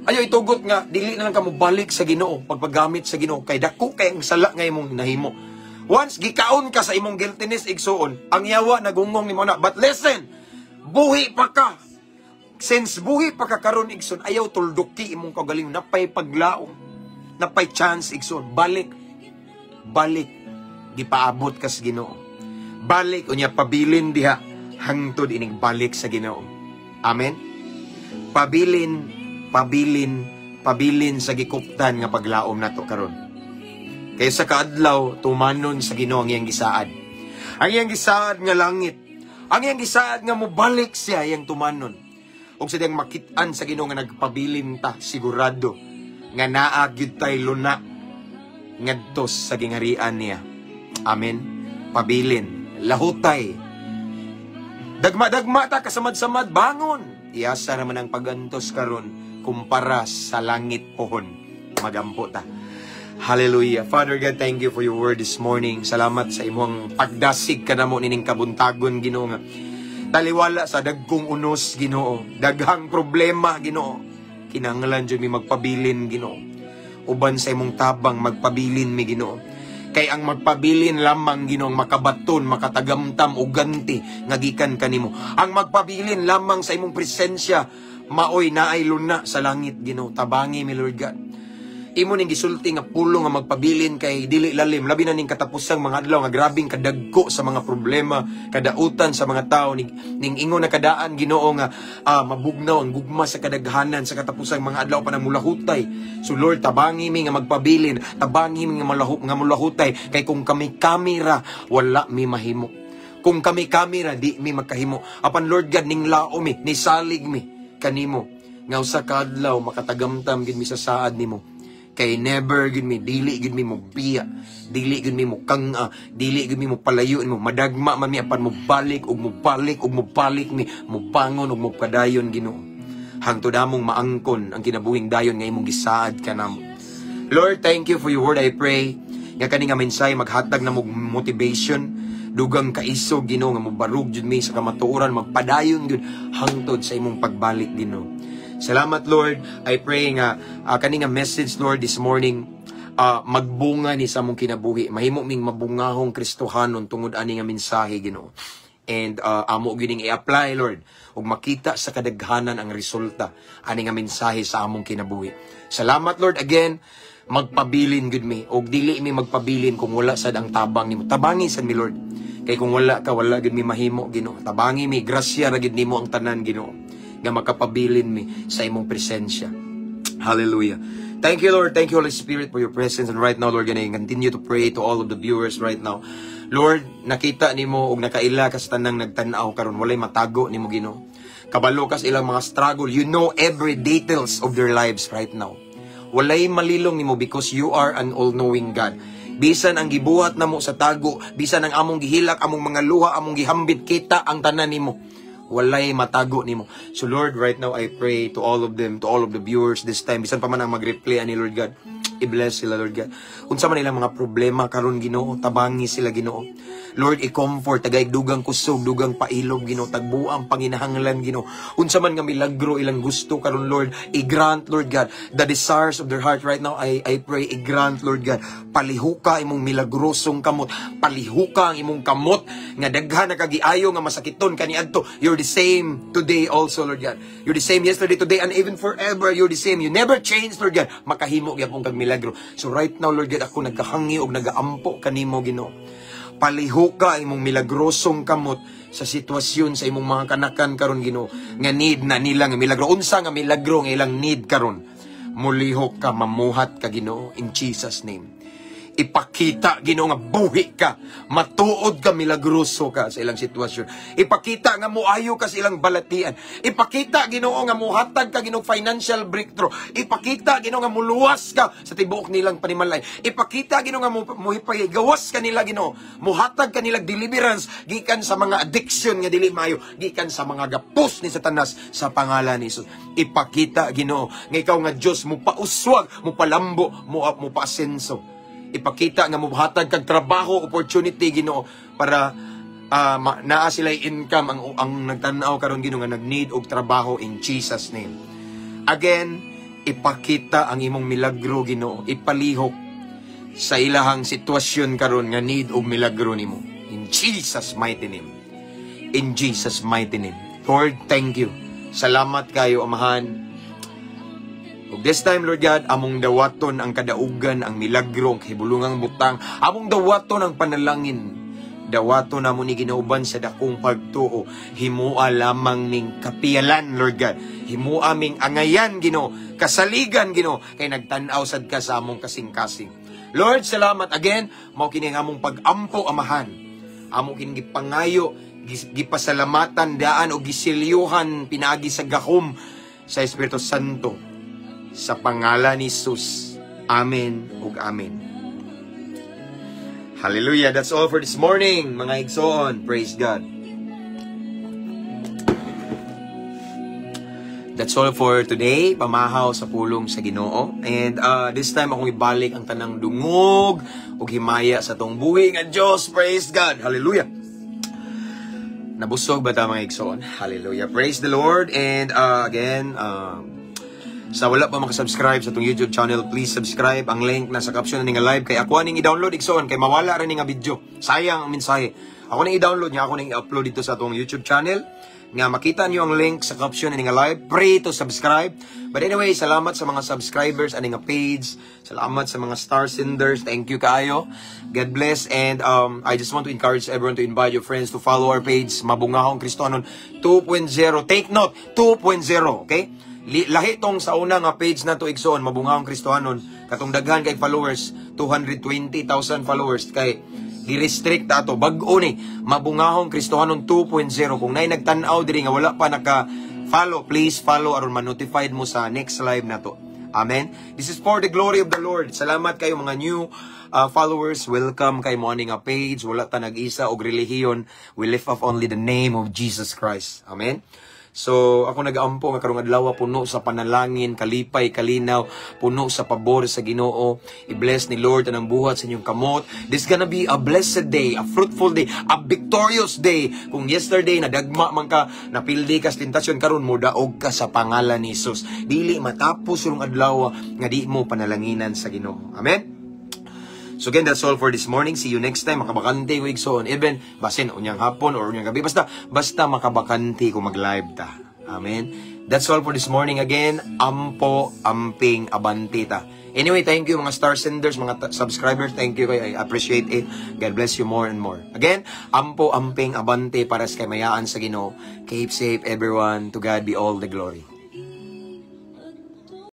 Ayaw itugot nga dili na lang ka balik sa Ginoo, pagpagamit sa Ginoo kay dako kay ang sala nga imong nahimo. Once gikaon ka sa imong guiltiness, igsuon, ang yawa nagungong nimo na. But listen, buhi pa ka. Since buhi pa ka karon, igsoon, ayaw tulduki imong kaugalingon, napay paglaom. Napay chance, igsoon, balik. Balik, gipaabot ka sa Ginoo. Balik unya pabilin diha hangtod inig balik sa Ginoo. Amen. Pabilin, pabilin, pabilin sa gikuptan nga paglaom nato karon. Kay sa kaadlaw tumanon sa Ginoo ang iyang gisaad. Ang iyang gisaad nga langit. Ang iyang gisaad nga mobalik siya, iyang tumanon. Ug sa diyang makit-an sa Ginoo nga nagpabilin ta, sigurado nga naa gyud tay luna ngadto sa gingharian niya. Amen. Pabilin, lahutay. Dagma-dagma ta, kasamad-samad, bangon. Iyasa naman ang pagantos karon kumpara sa langit pohon. Magampo ta. Hallelujah. Father God, thank you for your word this morning. Salamat sa imong pagdasig kanamo nining kabuntagon, Ginoo, nga taliwala sa dagkong unos, Ginoo, daghang problema, Ginoo. Kinahanglan jud mi magpabilin, Ginoo. Uban sa imong tabang, magpabilin mi, Ginoo. Kay ang magpabilin lamang, Ginoo, ang makabaton, makatagamtam og ganti nga gikan kanimo. Ang magpabilin lamang sa imong presensya, maoy naay luna sa langit, Ginoo. Tabangi mi, Lord God. Imo ning gisulti nga pulong nga magpabilin kay dili lalim, labi na ning katapusang mga adlaw nga grabing kadagko sa mga problema, kadautan sa mga tao ning ingon na kadaan, Ginoo, nga mabugnaw ang gugma sa kadaghanan sa katapusang mga adlaw pa nang mulahutay. So Lord, tabangi mi nga magpabilin, tabangi mi nga mulahutay kay kung kami kamera, wala mi mahimo. Kung kami kamera, di mi makahimo. Apan Lord God, ning lao mi, nisalig mi kanimo nga usa ka adlaw makatagamtam gid mi sa saad nimo. Kay never gid mi, dili gid mi mo biya, dili gid mi mo kang-a, dili gid mi mo palayo mo, madagma man mi apan mo balik ug mo balik ug mo balik mi, mo bangon ug mo padayon, Ginoo. Hangtod among maangkon ang kinabuhing dayon nga imong gisaad kanamo. Lord, thank you for your word. I pray nga kani nga mensahe maghatag na mo motivation, dugang kaisog, Ginoo, nga mobarug jud mi sa kamatuoran, magpadayon jud hangtod sa imong pagbalik, Ginoo. Salamat, Lord. I pray nga kani nga message, Lord, this morning magbunga ni sa among kinabuhi. Mahimo ming mabungahong Kristohanon tungod ani nga mensahe, Ginoo. And amo gining i-apply, Lord, ug makita sa kadaghanan ang resulta ani nga mensahe sa among kinabuhi. Salamat, Lord, again. Magpabilin gud mi og dili mi magpabilin kung wala sad ang tabang nimo. Tabangi sad mi, Lord. Kay kung wala ka, wala gud mi mahimo, Ginoo. Tabangi mi, grasya ra gid nimo ang tanan, Ginoo, nga makapabilin mi sa imong presensya. Hallelujah. Thank you, Lord. Thank you, Holy Spirit, for your presence. And right now, Lord, gonna continue to pray to all of the viewers right now. Lord, nakita nimo og nakaila ka sa tanang nagtan-aw karon. Walay matago nimo, Ginoo. Kabalo ka sa ilang mga struggle. You know every details of their lives right now. Walay malilong nimo because you are an all-knowing God. Bisan ang gibuhat namo sa tago, bisan ang among gihilak, among mga luha, among gihambit, kita ang tanan nimo. Walay matago nimo. So Lord, right now I pray to all of them, to all of the viewers this time, bisan pa man ang mag-replay ani, Lord God, i-bless sila, Lord God. Unsa man ilang mga problema karon, Ginoo, tabangi sila, Ginoo. Lord, i-comfort, tagay dugang kusog, dugang pailob, Ginoo, tagbuang panginahanglan, Ginoo. Unsa man nga milagro ilang gusto karon, Lord, i-grant, Lord God, the desires of their heart right now, I pray, i-grant, Lord God, palihuka imong milagrosong kamot, palihuka ang imong kamot, nga daghan na kagiayo nga masakiton kaniadto. You're the same today also, Lord God. You're the same yesterday, today, and even forever. You're the same. You never change, Lord God. Makahimo gyapon kag milagro. So right now, Lord God, ako nagkahangi og nagaampo kanimo, Ginoo. Palihuka imong milagrosong kamot sa sitwasyon sa imong mga kanakan karon, Ginoo, nga need na nila nga milagro. Unsa nga milagro nga ilang need karon? Mulihok ka, mamuhat ka, Ginoo, in Jesus' name. Ipakita, Ginoo, nga buhi ka, matuod ka, milagroso ka sa ilang sitwasyon. Ipakita nga muayo ka sa ilang balatian. Ipakita, Ginoo, nga muhatag ka, Ginoo, financial breakthrough. Ipakita, Ginoo, nga muluwas ka sa tibuok nilang panimalay. Ipakita, Ginoo, nga muhipahigawas ka nila, Ginoo. Muhatag ka nila deliverance gikan sa mga addiction nga dili maayo, gikan sa mga gapos ni Satanas sa pangalan ni Jesus. Ipakita, Ginoo, nga ikaw nga Dios mupauswag, mupalambo, mo mupaasenso. Ipakita nga mohatag kag trabaho, opportunity, Ginoo, para naa sila income ang nagtan-aw karon, Ginoo, nga nag-need og trabaho, in Jesus' name. Again, ipakita ang imong milagro, Ginoo. Ipalihok sa ilahang sitwasyon karon nga need og milagro nimo. In Jesus' mighty name. In Jesus' mighty name. Lord, thank you. Salamat kayo, Amahan. Ug this time, Lord God, among dawaton ang kadaugan, ang milagro, ang kahibulungang butang, among dawaton ang panalangin. Dawaton namo ni ginauban sa dakong pagtuo. Himua lamang ning kapiyalan, Lord God. Himua ming angayan, Ginoo. Kasaligan, Ginoo. Kay nagtan-aw sad ka sa among kasing-kasing. Lord, salamat again. Mao kini ang among pag-ampo, Amahan. Amo kini gipangayo, gipasalamatan daan o gisilyuhan pinaagi sa gahom sa Espiritu Santo. Sa pangalan ni Jesus. Amen ug amen. Hallelujah. That's all for this morning, mga igsoon. Praise God. That's all for today. Pamahaw sa pulong sa Ginoo. And this time akong ibalik ang tanang dungog ug himaya sa tong buhi nga Dios. Praise God. Hallelujah. Nabusog ba ta, mga igsoon? Hallelujah. Praise the Lord. And again, sa wala pa makasubscribe sa atong YouTube channel, please subscribe. Ang link nasa caption na nga live. Kay ako aning i-download, igsoon, kay mawala rin nga video. Sayang ang mensahe. Ako ning i-download niya, ako ning i-upload dito sa atong YouTube channel. Nga makita niyo ang link sa caption ani nga live. Pray to subscribe. But anyway, salamat sa mga subscribers ani nga page. Salamat sa mga star senders. Thank you kaayo. God bless, and I just want to encourage everyone to invite your friends to follow our page, Mabungahong Kristohanon 2.0. Take note, 2.0, okay? Lahi tong sa una nga page na to, igsoon, Mabungahong Kristohanon, katong daghan kay followers, 220,000 followers, kay gi-restrict ato. Bag-o ni Mabungahong Kristohanon 2.0. Kung nay nagtan-aw diri nga wala pa naka-follow, please follow aron ma-notified mo sa next live nato. Amen. This is for the glory of the Lord. Salamat kayo, mga new followers. Welcome kay mo ani nga page. Wala ta nag-isa og relihiyon. We lift up only the name of Jesus Christ. Amen. So, ako nagaampo nga karong adlaw puno sa panalangin, kalipay, kalinaw, puno sa pabor sa Ginoo. I-bless ni Lord ang buhat sa inyong kamot. This gonna be a blessed day, a fruitful day, a victorious day. Kung yesterday nadagma man ka, napildi ka sa tentasyon, karon mo daog ka sa pangalan ni Jesus. Dili matapos yung adlaw nga di mo panalanginan sa Ginoo. Amen. So again, that's all for this morning. See you next time. Makabakante ko, igsoon. Even, basin, unyang hapon or unyang gabi. Basta, basta makabakante ko mag-live ta. Amen. That's all for this morning. Again, ampo, amping, abante ta. Anyway, thank you, mga star senders, mga subscribers. Thank you kayo. I appreciate it. God bless you more and more. Again, ampo, amping, abante para sa kamaayaan sa Ginoo. Keep safe, everyone. To God be all the glory.